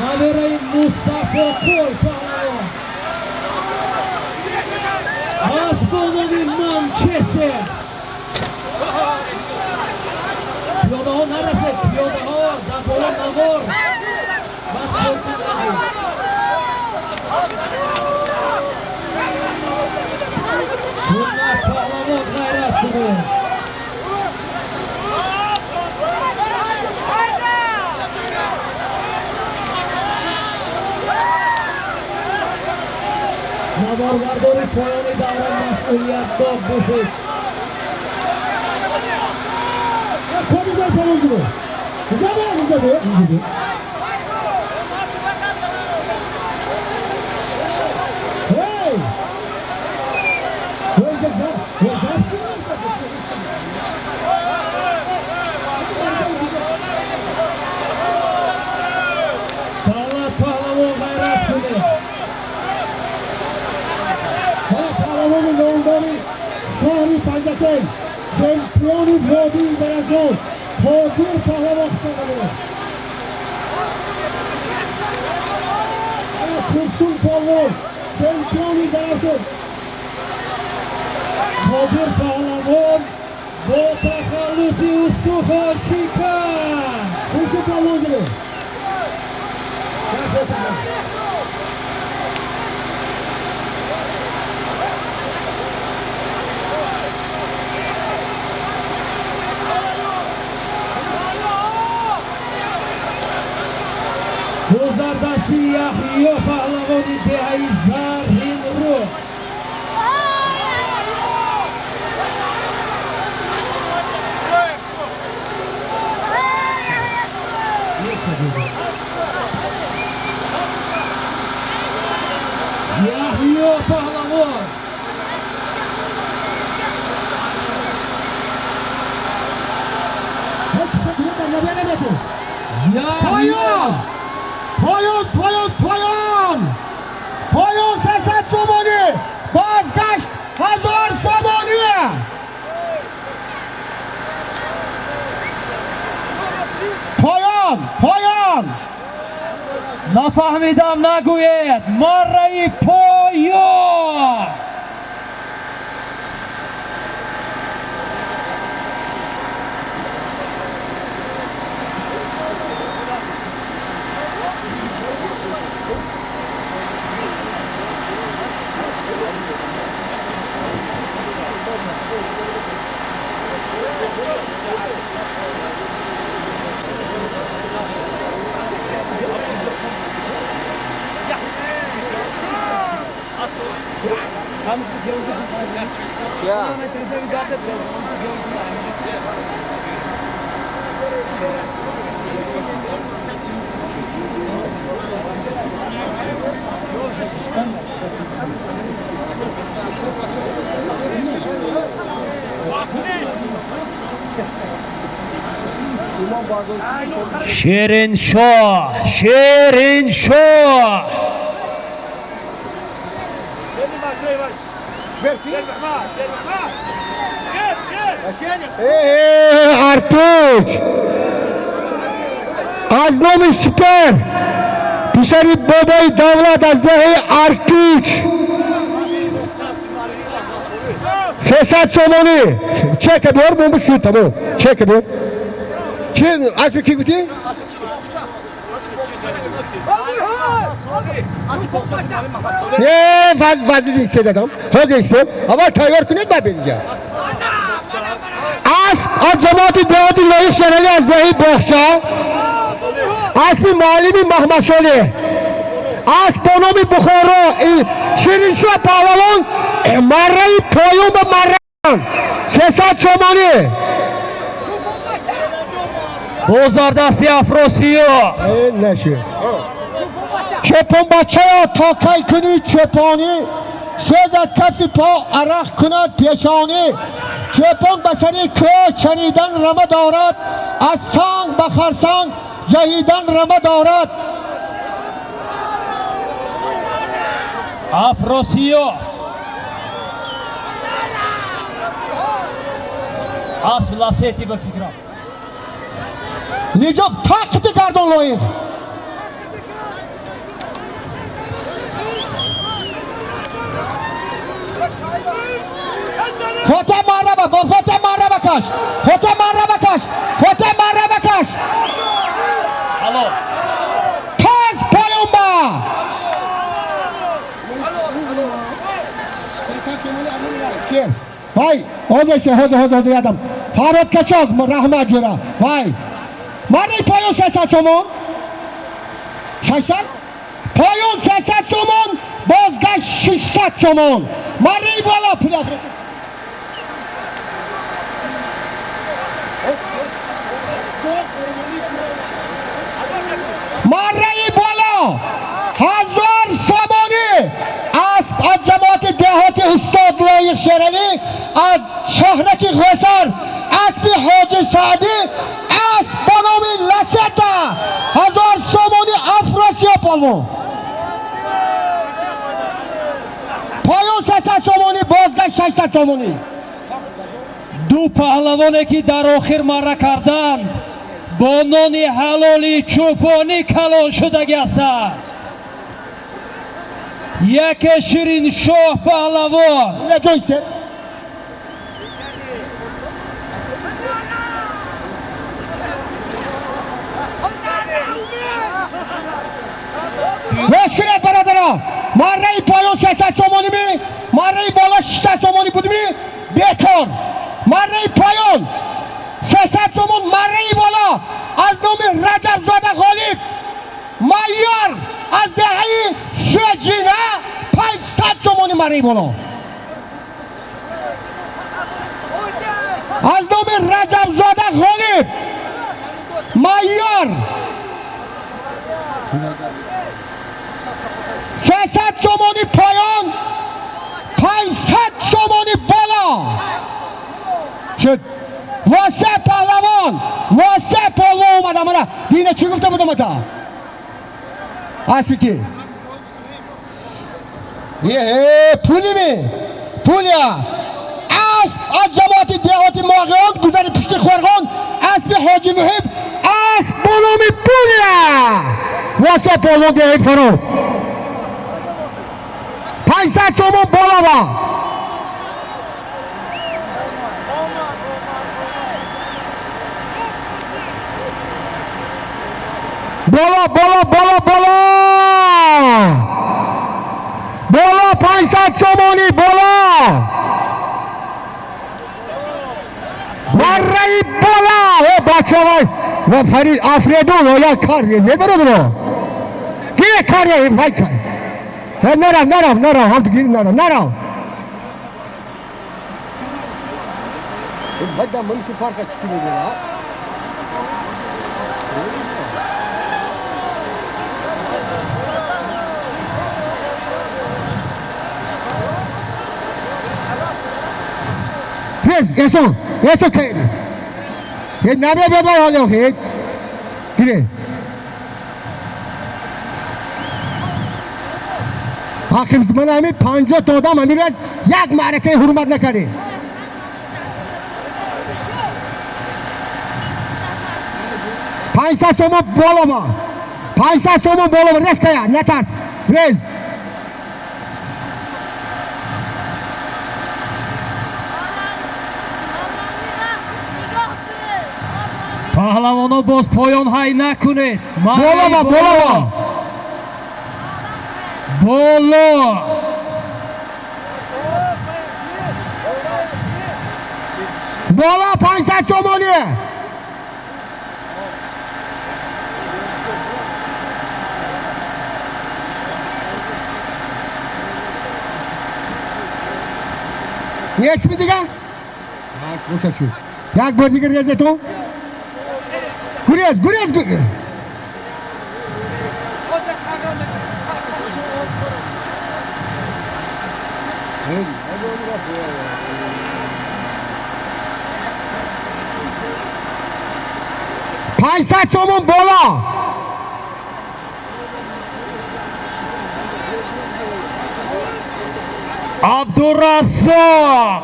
набераи Мустафоқул паҳлавон, аз бо номи Манчестер. Пиёдаҳо нарасед, пиёдаҳо, дар боло навор. Бас. Суннат паҳлавон, ғайрат кунед. Наворбардори поёни давра масъулиятдор бошед. Давлат паҳлавон, ғайрат кунед. Паҳлавони номдори шаҳри Панҷакент, чемпиони водии Зарафшон Қодир паҳлавон хушомадед. Турсун полвон, чемпиони Зарафшон. Қодир паҳлавон бо тахаллуси Устухоншикан. Турсун полвон гире. Гузардасти Яҳё паҳлавони деҳаи Зарринрӯ. Яҳё паҳлавон. Поён! Поён, поён, поён! Поён 300 сомонӣ! Бозгашт 1000 сомонӣ! Поён, поён! Нафаҳмидам нагӯед, марраи поён. Шириншоҳ, Шириншоҳ. Артуч! Аз номи Сипер, писари бобои давлат аз деҳаи Артуч, 300 сомонӣ. Чека биёр, бомбу шуд, тамом. Чека биёр. Чи аспи ки гуфтӣ? Не, вазни истедадам. Ҳозир истед. Аввал тайёр кунед, баъд бедига. Асп аз ҷамоати деҳоти Лоиқ Шералӣ аз деҳаи Боғча, аспи муаллими Маҳмадсолеҳ, асп бо номи Бухоро. Шириншоҳ паҳлавон марраи поён ба марра 300 сомонӣ. Бозардасти Афросиё. Наши. Чепонбачаё, то кай кунӣ чепонӣ? Сӯзад кафи по, арақ кунад пешонӣ. Чепон ба сари кӯ чаридан рама дорад, аз санг ба харсанг ҷаҳидан рама дорад. Афросиё. Асп Ласети ба фикрам. Ниҷоб тахти гардон лоиқ. Фотеҳ марраба, бо Фотеҳ марраба каш. Фотеҳ марраба каш. Фотеҳ марраба каш. Алло. Пас поён ба. Вай, ҳозир ше, ҳозир, ҳозир, ҳозир ядам. Фарод Качок, раҳмат ҷура. Вай. Марраи поён 300 сомон. 600? Поён 300 сомон, бозгашт 600 сомон. Марраи боло пул. Лоиқ Шералӣ аз шаҳраки Ғосар, аспи Ҳоҷи Саъдӣ, асп ба номи Ласета, 1000 сомонӣ Афросиёб полвон. Поён 300 сомонӣ, бозгашт 600 сомонӣ. Ду паҳлавоне ки дар охир марра карданд, бо нони ҳалоли чӯпонӣ калон шудагӣ ҳастанд. Яке Шириншоҳ паҳлавон. Ҷойсе. Гӯш кунед, бародаро, марраи поён 600 сомонӣ ми, марраи боло 600 сомонӣ будми, бекор. Марраи поён 300 сомон, марраи боло аз номи Раҷабзода Ғолиб Майёр аз деҳаи Шӯҷина, 500 сомонӣ марраи боло. Аз номи Раҷабзода Ғолиб Майёр 300 сомонӣ поён, 500 сомонӣ боло шуд. Восе паҳлавон, восе полвон омада. Мана дина чӣ гуфта будам? Ата аспи ки е пулими пулия, асп аз ҷамоати деҳоти Моғиён, гузари пушти Қӯрғон, аспи Ҳоҷи Муҳиб, асп бо номи Пулия, восе полвон, деҳаи Фароб, 500 сомон болова. Боло, боло, боло, боло, боло, 500 сомонӣ боло, марраи боло. О бача, вай ва Фарид Афредун оя кар небародро кие кар вай кар. Нарав, нарав, нарав, ҳам гир, нарав, нарав. Вай ман ки фарқа чӣ мегӯяд? Тез, эсон, эсо кайри. Е намебиёд вай ҳоле охи. Гире. Ҳақим ман ҳами 50 та одам ҳамира як маъракаи ҳурмат накардем. 500 сомон боло ма. 500 сомон боло ма. Рез кая, натарс. Рез. Паҳлавоно, боз поён ҳай накунед. Боло ма, боло ма. Боло. Боло 500 сомонӣ. Нечми дига? Як бор дигар резетон. Гурез, гурез, гурез. 500 сомон боло. Абдураззоқ.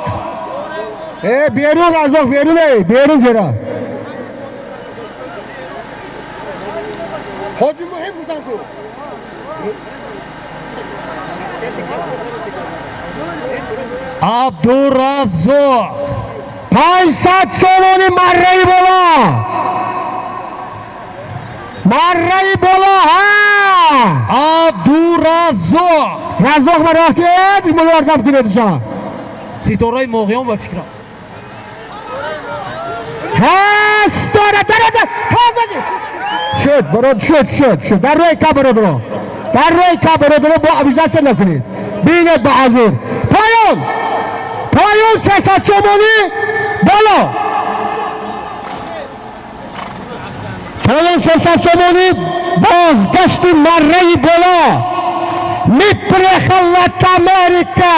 Э, берун Раззоқ, берун, эй, берун ҷера. Ҳоҷи Муҳим гуфтам ку. Абдураззоқ. 500 сомони марраи боло. Марраи боло, ҳа. Абдураззоқ. Раззоқ ма роҳ кед, муёрдам кунед иша. Ситораи Моғиён ба фикрам. Ҳа, ситора, дара, дара, ҳа, шуд, барод, шуд, шуд, шуд. Дар рӯи ка бародаро. Дар рӯи ка бародаро, бо обязательно накунед. Бинед ба ҳазур. Поён. Поён 300 сомонӣ боло. Поён 300 сомонӣ, бозгашти марраи боло. Мы приехал от Америка.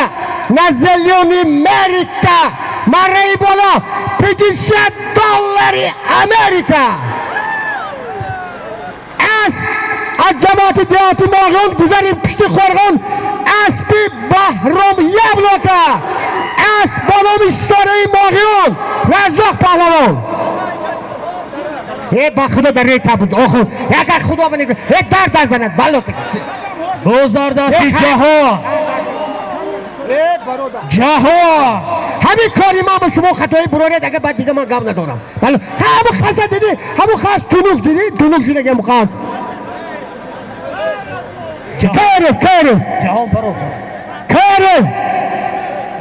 На зелёный Америка. Мараи бола 50 доллари Америка. Асп аз ҷамоати деҳоти Моғиён, гузари пушти Қорғон, аспи Баҳром Яблока, асп бо номи Ситораи Моғиён, Раззоқ паҳлавон. Э, ба худо, дар река буд. Оху яка худо бани, э, дард базанад балло. Боз дар дасти Ҷаҳон. Э, бародар. Ҷаҳон. Ҳамин кори ман ба шумо хатои буроред, агар баъд дига ман гап надорам. Бале, ҳамун хаса дидӣ, ҳамун хас тунук дидӣ, тунук шудаги ҳамун хас. Кайрес, кайрес. Ҷаҳон паро. Кайрес.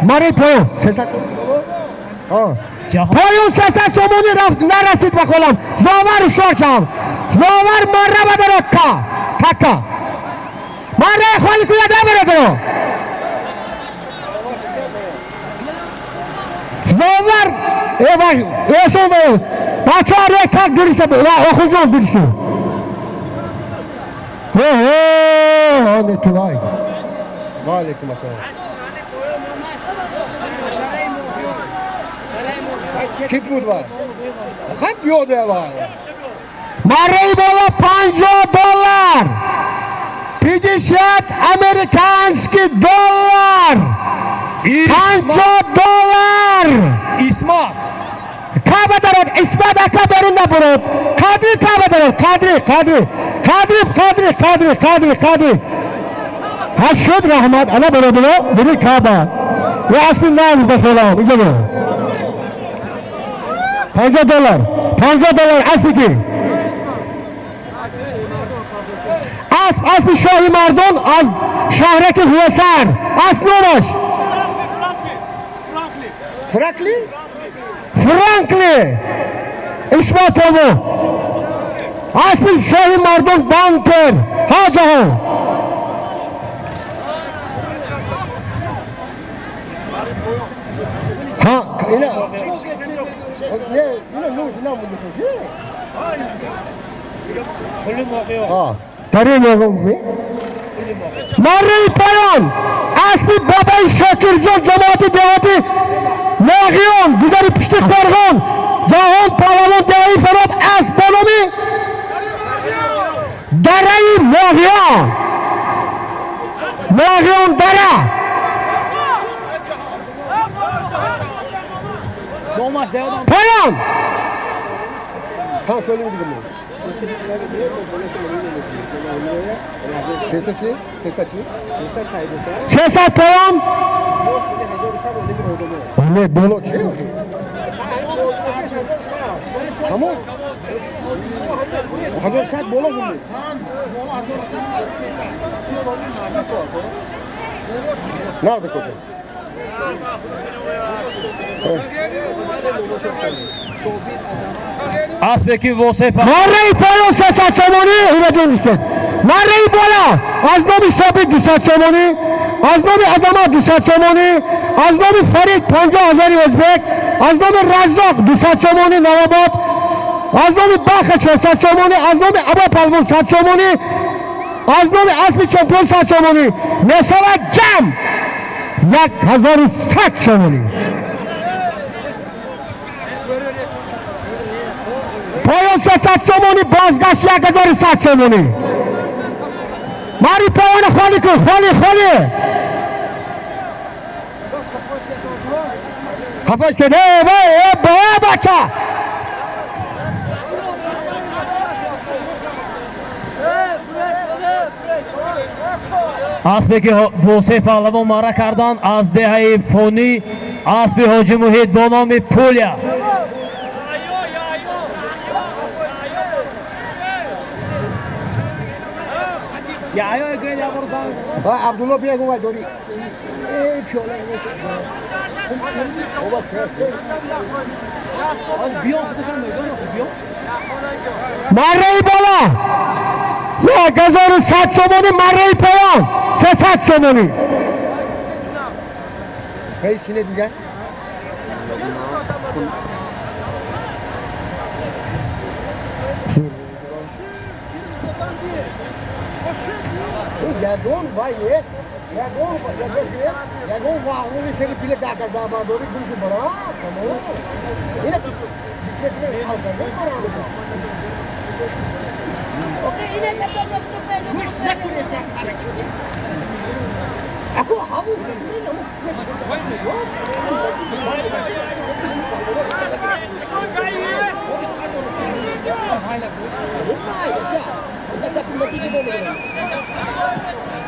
Мари поён. 300. Ҷаҳон. Поён 300 сомонӣ рафт, нарасид ба холам. Зовар ҳушёр шав. Зовар марра бадарод ка. Кака. Марра холи куя набарадро. Зовар э вай, эсон вай. Бачаҳо ре как дуриса, ва охуҷон дуриса. Э, э, оне ту вай. Ва алейкум ассалом. Ки буд вай? Хай биёде вай. Марраи бола 50 доллар. 50 американский доллар. 50 доллар. Исмат. Каба дарод, Исмат ака берун набурод. Қадри каба дарод, қадри, қадри. Қадри, қадри, қадри, қадри, қадри. Ҳа шуд, раҳмат, ана бародаро, бини каба. Я аспи нағз ба фелам, инҷа бо. 50 доллар, 50 доллар аспи ки? Асп, аспи шоҳи мардон аз шаҳраки Ҳувасар. Асп номаш? Франкли? Франкли. Исматово. Аспи шоҳи мардон банкер. Ҳа ҷаҳон. Ҳа, ина. Ина нӯш намуд. Дари мегӯм. Марраи поён аспи бобои Шокирҷон, ҷамоати деҳоти Моғиён, гузари пушти Қорғон, Ҷаҳон паҳлавон, деҳаи Фароб, асп бо номи Дараи Моғиён. Моғиён дара. Поён. Ҳа, сөйлейм дигам. 300 поён. Не, боло чи? Тамом. 1100 боло буд. Нағз куҷо. Аспе ки восеъ Марраи поён 300 сомонӣ, ҳираҷон дӯстон. Марраи бола аз номи Собит 200 сомонӣ, аз номи Азамат 200 сомонӣ, аз номи Фарид 50 ҳазори ӯзбек, аз номи Раззоқ 200 сомонӣ Навобод, аз номи Баха 400 сомонӣ, аз номи Або Палвон 100 сомонӣ, аз номи аспи чемпион 100 сомонӣ. Мешавад ҷамъ 1100 сомонӣ. Поён 300 сомонӣ, бозгашт 1100 сомонӣ. Мари поёна холӣ кун, холӣ, холӣ. Хафа шуд, э, вай, э, э, бача. Аспе ки восеъ паҳлавон маъра карданд аз деҳаи Фонӣ, аспи Ҳоҷи Муҳит бо номи Пуля. Абдулло биягу вай дори. Э, пиёла. Марраи бола 1100 сомонӣ, марраи поён 300 сомонӣ. Ҳей сине дига. Ягон вай нест.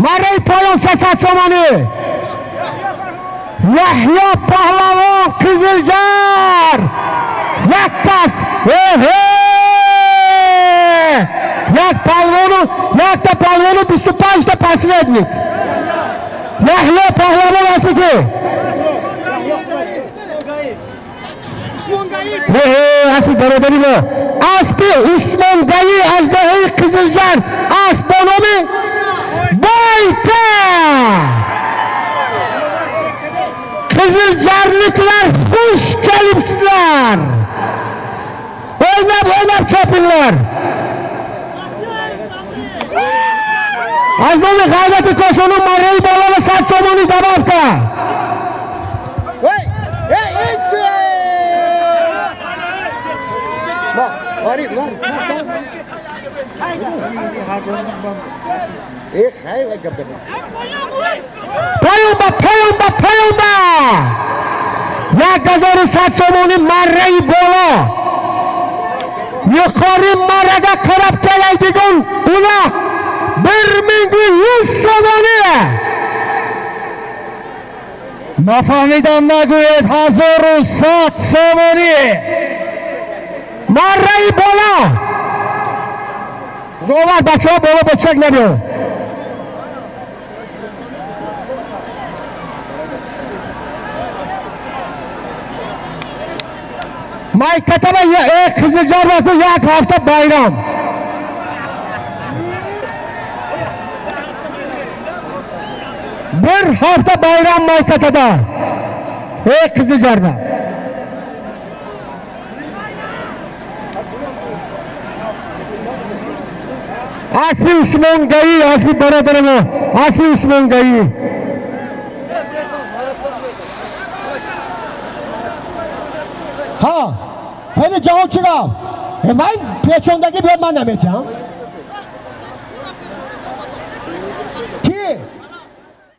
Марраи поён 300 сомонӣ. Яҳё Паҳлавон Қизилҷар. Як кас. Як палвону, якта палвону 25 та посредник. Яҳё Паҳлавон аспи ки? Аспи бародари мо. Аспи Усмонгаӣ аз деҳаи Қизилҷар. Асп бо номи Бойка. Qiziljarliklar xush kelibsizlar. O'ynab o'ynab chopinglar. Аз номи Ғайрати Кошону марраи боло 100 сомонӣ добавка. Поёнба, поёнба, поёнба. 1100 сомонӣ марраи боло. Yuqori marraga qarab keladigan uloq 1100 сомонӣ. Нафаҳмидам нагӯед 1100 сомонӣ. Марраи боло. Зовар бачаҳо боло бо чек набиё. Майкатаба Қизилҷар ваку як ҳафта байрам. Bir hafta bayram Maykatада. Қизилҷарда. Аспи Усмонгаӣ, аспи бародари мо, аспи Усмонгаӣ. Ҳа, ҳели ҷаҳон чӣ рафт? Ман печондагӣ биёд ман наметиҳам. Ки?